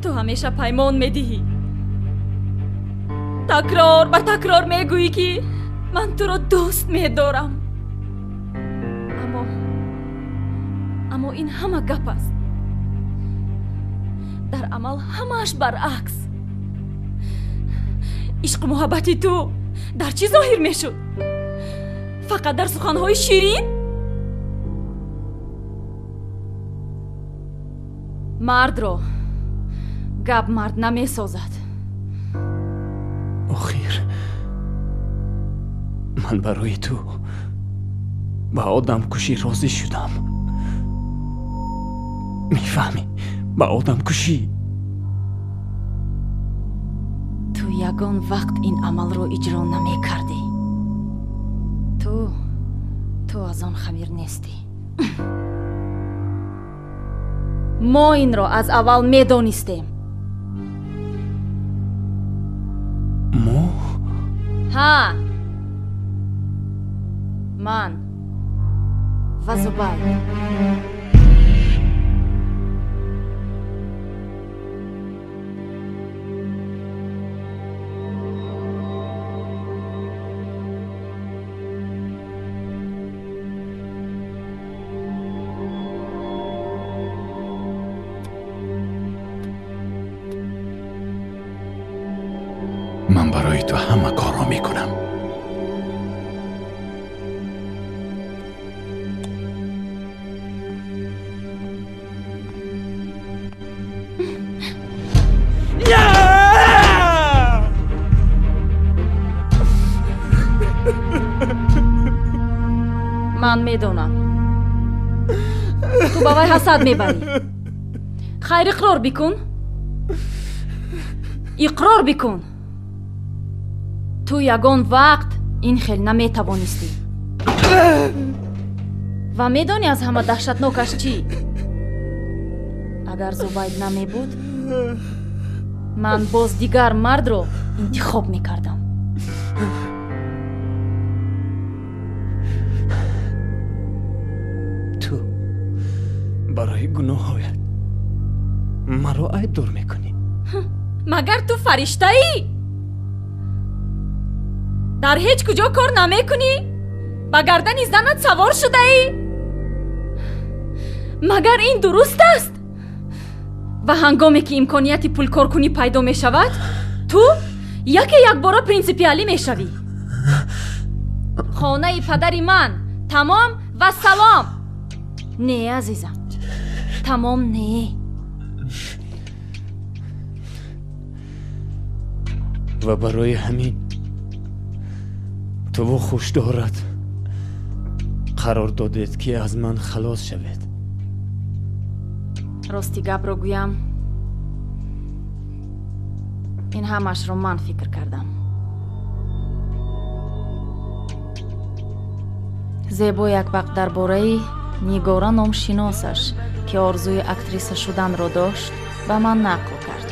Ту ҳамеша паймон медиҳӣ, такрор ба такрор мегӯӣ, ки ман туро дӯст медорам. Аммо ин ҳама гап аст. Дар амал ҳамааш баръакс. Ишқу муҳаббати ту дар чӣ зоҳир мешуд? Фақат дар суханҳои ширин? Мардро гап мард намесозад. Охир ман барои ту ба одамкушӣ розӣ шудам. Мефаҳмӣ? Ба одамкушӣ. Ту ягон вақт ин амалро иҷро намекардӣ. Ту аз он хамир нестӣ. Мо инро аз аввал медонистем. Мо? Ҳа, ман ва Зубайр. Ман барои ту ҳама корро мекунам. Ман медонам, ту ба вай ҳасад мебарӣ. Хайр, иқрор бикун, иқрор бикун. Ту ягон вақт ин хел наметавонистӣ. Ва медонӣ аз ҳама даҳшатнокаш чӣ? Агар Зубайд намебуд, ман боз дигар мардро интихоб мекардам. Ту барои гуноҳҳоят маро айбдор мекунӣ. Магар ту фариштаӣ? Дар ҳеҷ куҷо кор намекунӣ? Ба гардани занат савор шудаӣ? Магар ин дуруст аст? Ва ҳангоме ки имконияти пулкоркунӣ пайдо мешавад, ту яке якбора принсипиалӣ мешавӣ. Хонаи падари ман тамом ва салом. Не, азизам, тамом не. Ва барои ҳамин Туву хуш дорад қарор додед, ки аз ман халос шавед. Рости гапро гӯям, ин ҳамаашро ман фикр кардам. Зебо як вақт дар бораи Нигора номшиносаш, ки орзуи актриса шуданро дошт, ба ман нақл кард.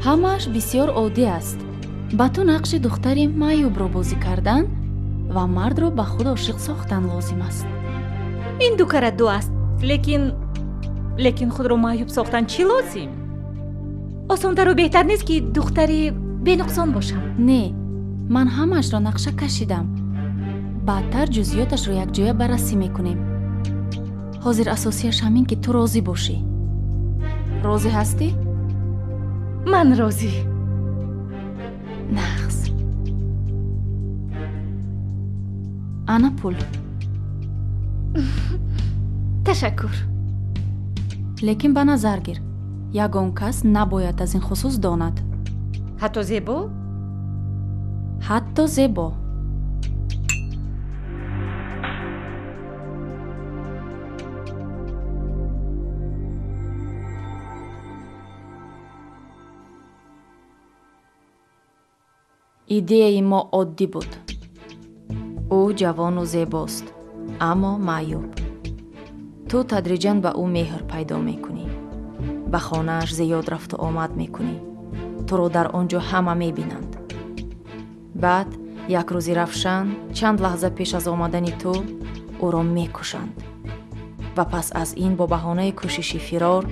Ҳамааш бисёр оддӣ аст. Ба ту нақши духтари маъюбро бозӣ кардан ва мардро ба худ ошиқ сохтан лозим аст. Ин ду кара ду аст, лекин худро маъюб сохтан чӣ лозим? Осонтару беҳтар нест, ки духтари бенуқсон бошам? Не, ман ҳамаашро нақша кашидам. Баъдтар ҷузъиёташро якҷоя баррасӣ мекунем. Ҳозир асосияш ҳамин, ки ту розӣ бошӣ. Розӣ ҳастӣ? Ман розӣ. Нағз. Ана пул. Ташаккур. Лекин ба назар гир, ягон кас набояд аз ин хусус донад. Ҳатто Зебо? Ҳатто Зебо. Идеяи мо оддӣ буд. Ӯ ҷавону зебост, аммо маъюб. Ту тадриҷан ба ӯ меҳр пайдо мекунӣ. Ба хонааш зиёд рафту омад мекунӣ. Туро дар он ҷо ҳама мебинанд. Баъд як рӯзи равшан, чанд лаҳза пеш аз омадани ту, ӯро мекушанд. Ва пас аз ин бо баҳонаи кӯшиши фирор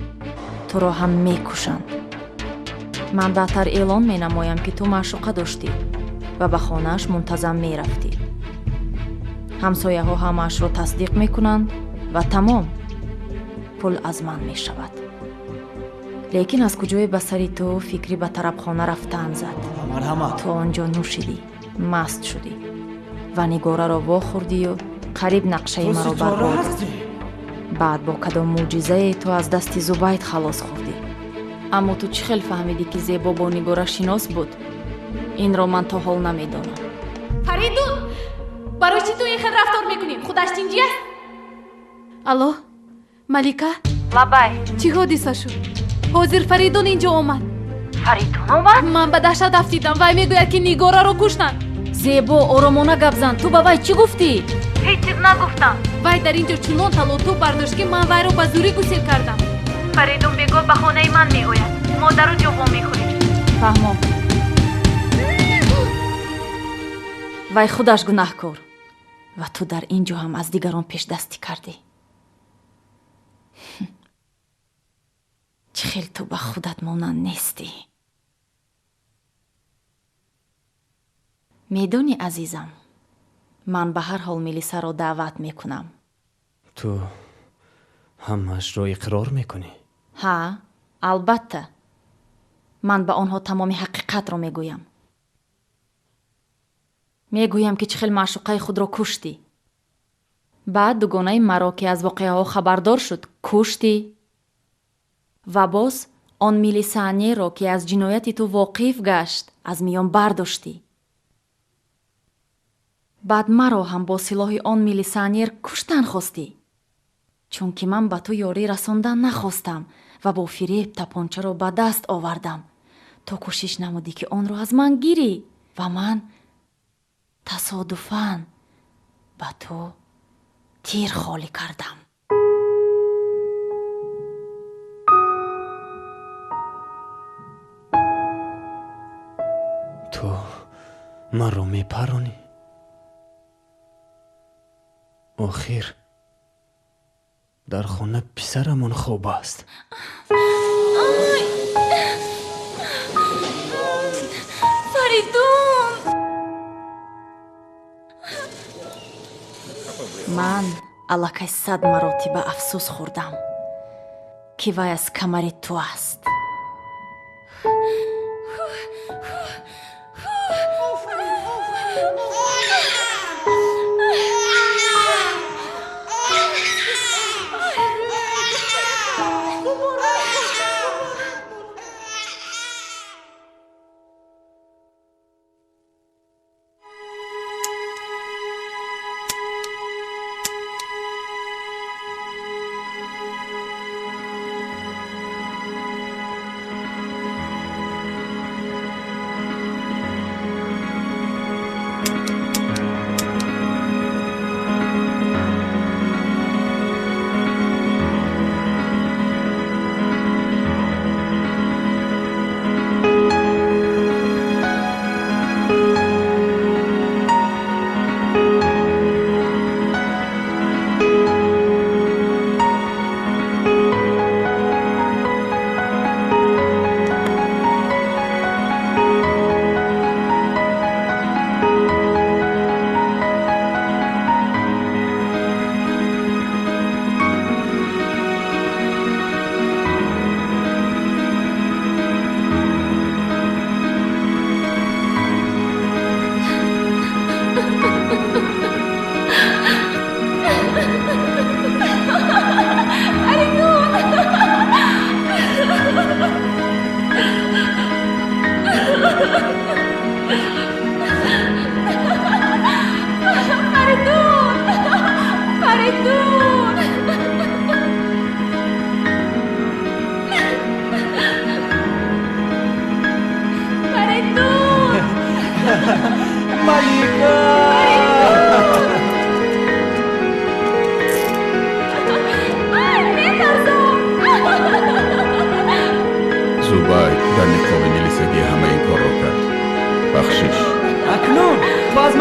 туро ҳам мекушанд. Ман баъдтар эълон менамоям, ки ту маъшуқа доштӣ ва ба хонааш мунтазам мерафтӣ. Ҳамсояҳо ҳамаашро тасдиқ мекунанд ва тамом, пул аз ман мешавад. Лекин аз куҷое ба сари ту фикри ба тарабхона рафтан зад? Марҳамат. Ту он ҷо нӯшидӣ, маст шудӣ ва Нигораро вохӯрдию қариб нақшаи маро барбод. Баъд бо кадом мӯъҷизае ту аз дасти Зубайд халос хӯрдӣ. Аммо ту чӣ хел фаҳмидӣ, ки Зебо бо Нигора шинос буд? Инро ман то ҳол намедонам. Фаридун, барои чӣ ту ин хел рафтор мекунӣ? Худаш тинҷӣ аст? Алло, Малика? Лабай. Чӣ ҳодиса шуд? Ҳозир Фаридун инҷо омад. Фаридун омад? Ман ба даҳшат афтидам. Вай мегӯяд, ки Нигораро куштанд. Зебо, оромона гап зан. Ту ба вай чӣ гуфтӣ? Ҳеҷ чиз нагуфтам. Вай дар ин ҷо чунон талотуб бардошт, ки ман вайро ба зурӣ гусел кардам. Фаридун бегоҳ ба хонаи ман меояд. Мо дар он ҷо вомехӯрем. Фаҳмом. Вай худаш гунаҳкор ва ту дар ин ҷо ҳам аз дигарон пешдастӣ кардӣ. Чӣ хел ту ба худат монанд нестӣ. Медонӣ, азизам, ман ба ҳар ҳол милисаро даъват мекунам. Ту ҳамаашро иқрор мекунӣ? Ҳа, албатта. Ман ба онҳо тамоми ҳақиқатро мегӯям. Мегӯям, ки чӣ хел маъшуқаи худро куштӣ. Баъд дугонаи маро, ки аз воқеаҳо хабардор шуд, куштӣ. Ва боз он милисионерро, ки аз ҷинояти ту воқиф гашт, аз миён бардоштӣ. Баъд маро ҳам бо силоҳи он милисионер куштан хостӣ, чунки ман ба ту ёрӣ расондан нахостам ва бо фиреб тапончаро ба даст овардам. Ту кӯшиш намудӣ, ки онро аз ман гирӣ ва ман тасодуфан ба ту тир холӣ кардам. Ту маро мепаронӣ? Охир дар хона писарамон хоб аст. Фаридун! Ман аллакай 100 маротиба афсӯс хӯрдам, ки вай аз камари ту аст.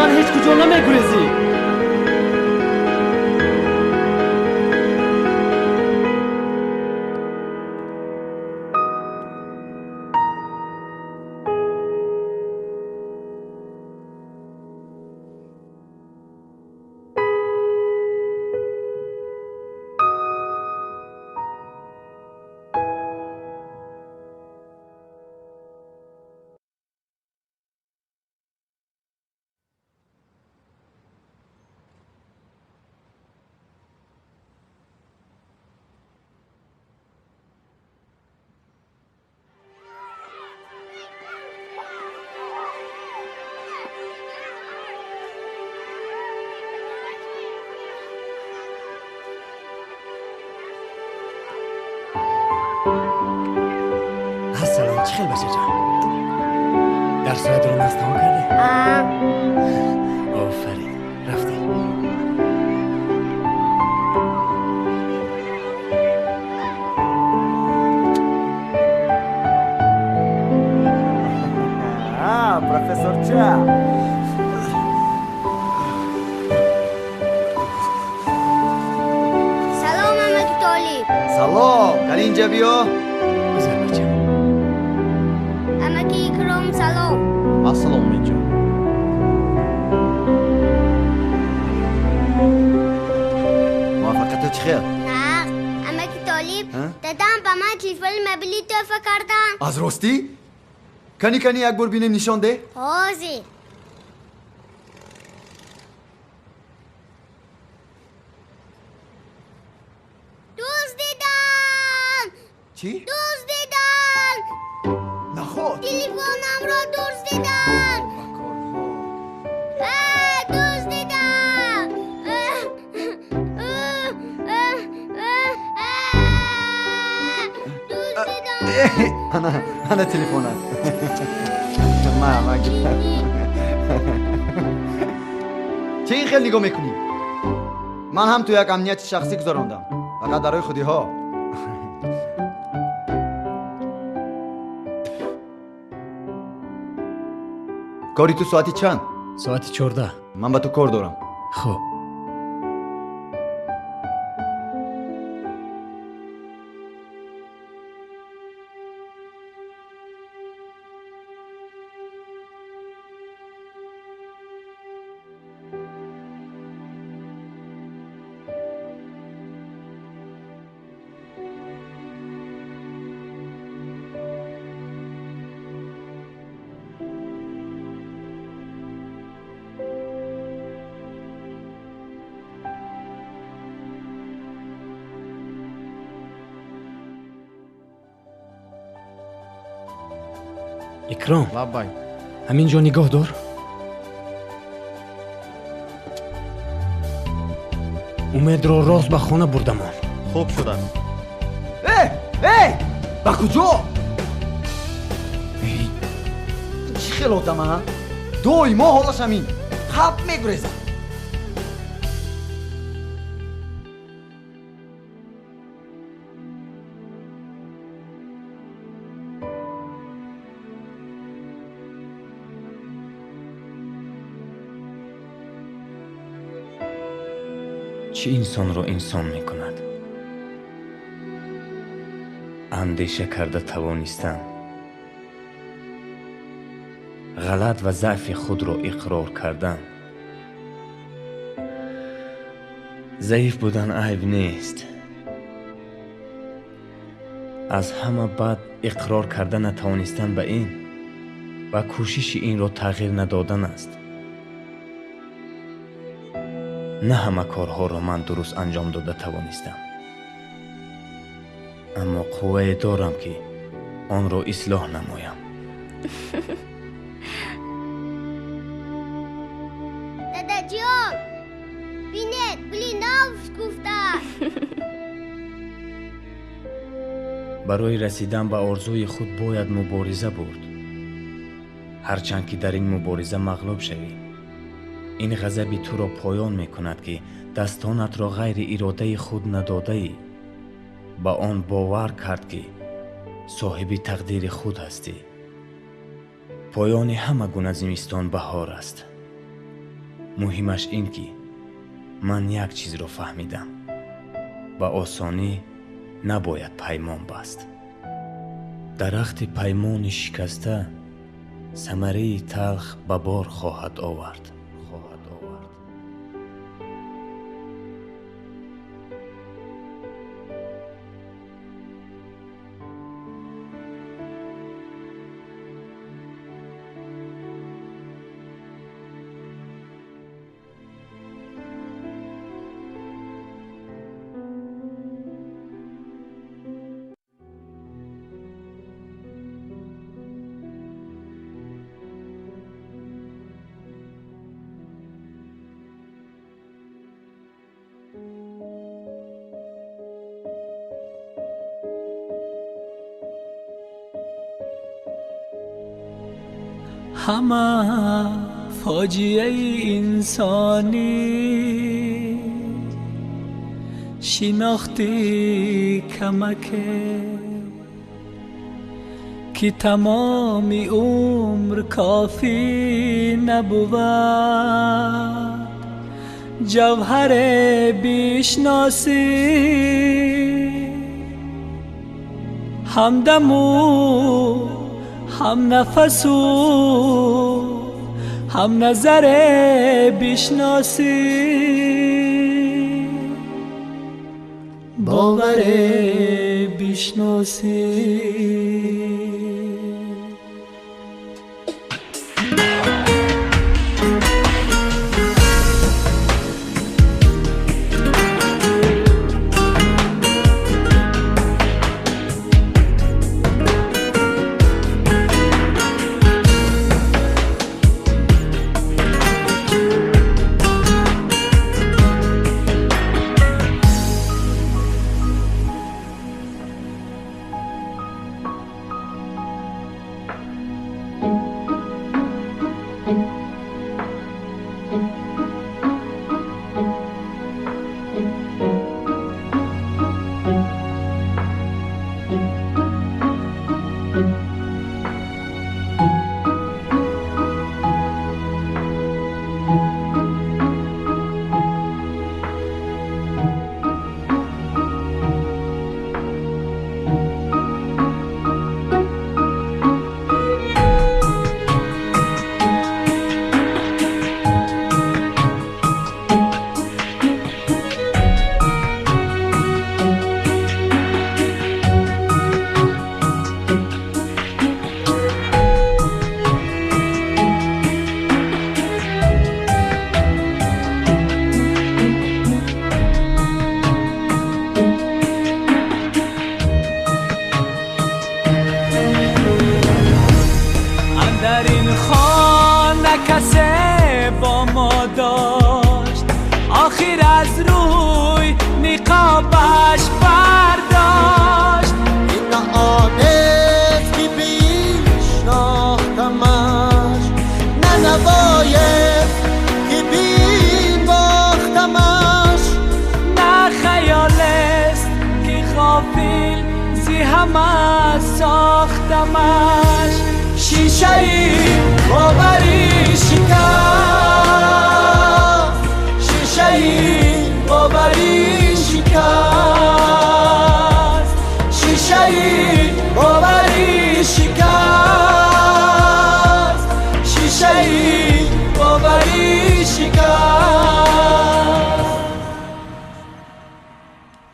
Ман ҳеҷ куҷо намегурезӣ. Чӣ хел бачаҷон? Дарсҳоятро нағз тамом кардӣ? Офарин, рафтем. Профессорча. Салом, амаки Толиб. Салом, кали инҷа биё. Икром, салом. Ассалому алайкум. Муваффақияту чӣ хел? Нағз. Амаки Толиб, дадам ба ман телефони мобилӣ тӯҳфа кардан. Аз ростӣ? Кани кани як бор бинем, нишон деҳ. Ҳозир. Дуздидан! Чӣ? Дуздидан! Наход! Телефонамро дуздидан! Дуздидан! Дуздидан! Ана телефонат. Чӣ ин хел нигоҳ мекунӣ? Ман ҳам ту як амнияти шахсӣ гузарондам. Фақат барои худиҳо. Кори ту соати чанд? Соати 14. Ман ба ту кор дорам. Хуб. Икром, лаббай. Ҳамин ҷо нигоҳ дор. Умедро рост ба хона бурдамон. Хуб шудааст. Э, э, ба куҷо? Чӣ хел одам, а? Доимо ҳолаш ҳамин. Хаб мегурезад. Чӣ инсонро инсон мекунад? Андеша карда тавонистан, ғалат ва заъфи худро иқрор кардан. Заиф будан айб нест. Аз ҳама бад иқрор карда натавонистан ба ин ва кӯшиши инро тағйир надодан аст. На ҳама корҳоро ман дуруст анҷом дода тавонистам, аммо қуввае дорам, ки онро ислоҳ намоям. Дадаҷон, бинед, гули нав шукуфтааст. Барои расидан ба орзуи худ бояд мубориза бурд. Ҳарчанд ки дар ин мубориза мағлуб шавӣ, ин ғазаби туро поён мекунад, ки дастонатро ғайри иродаи худ надодаӣ. Ба он бовар кард, ки соҳиби тақдири худ ҳастӣ. Поёни ҳама гуна зимистон баҳор аст. Муҳимаш ин ки ман як чизро фаҳмидам. Ба осонӣ набояд паймон баст. Дарахти паймони шикаста самараи талх ба бор хоҳад овард. ҳама фоҷиаи инсонӣ шинохти камаке ки тамоми умр кофӣ набувад ҷавҳаре бишносӣ ҳамдаму ҳамнафасу ҳамназаре бишносӣ боваре бишносӣ.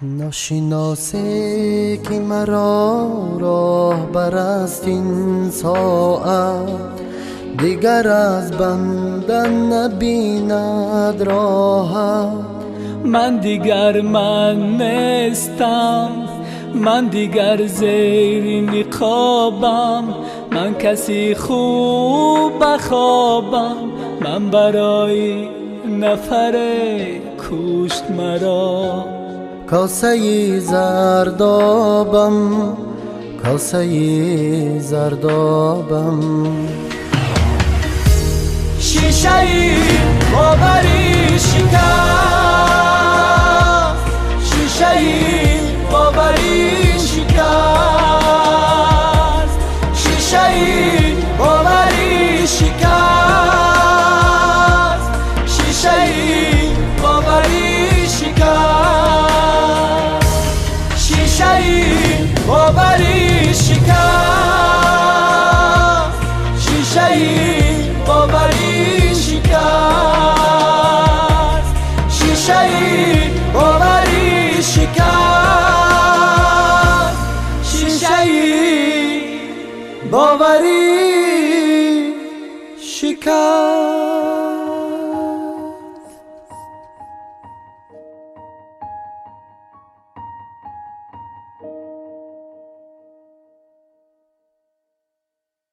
ناشناسه که مرا راه برست این ساعت دیگر از بندن نبیند راحت. من دیگر من نیستم، من دیگر زیر نقابم، من کسی خوب بخوابم، من برای نفر کشت مرا. کاسه زردابم، کاسه زردابم، شیشه باوری شکست، شیشه باوری شکست، شیشه باوری شکست، شیشه Шишаи боварӣ шикаст.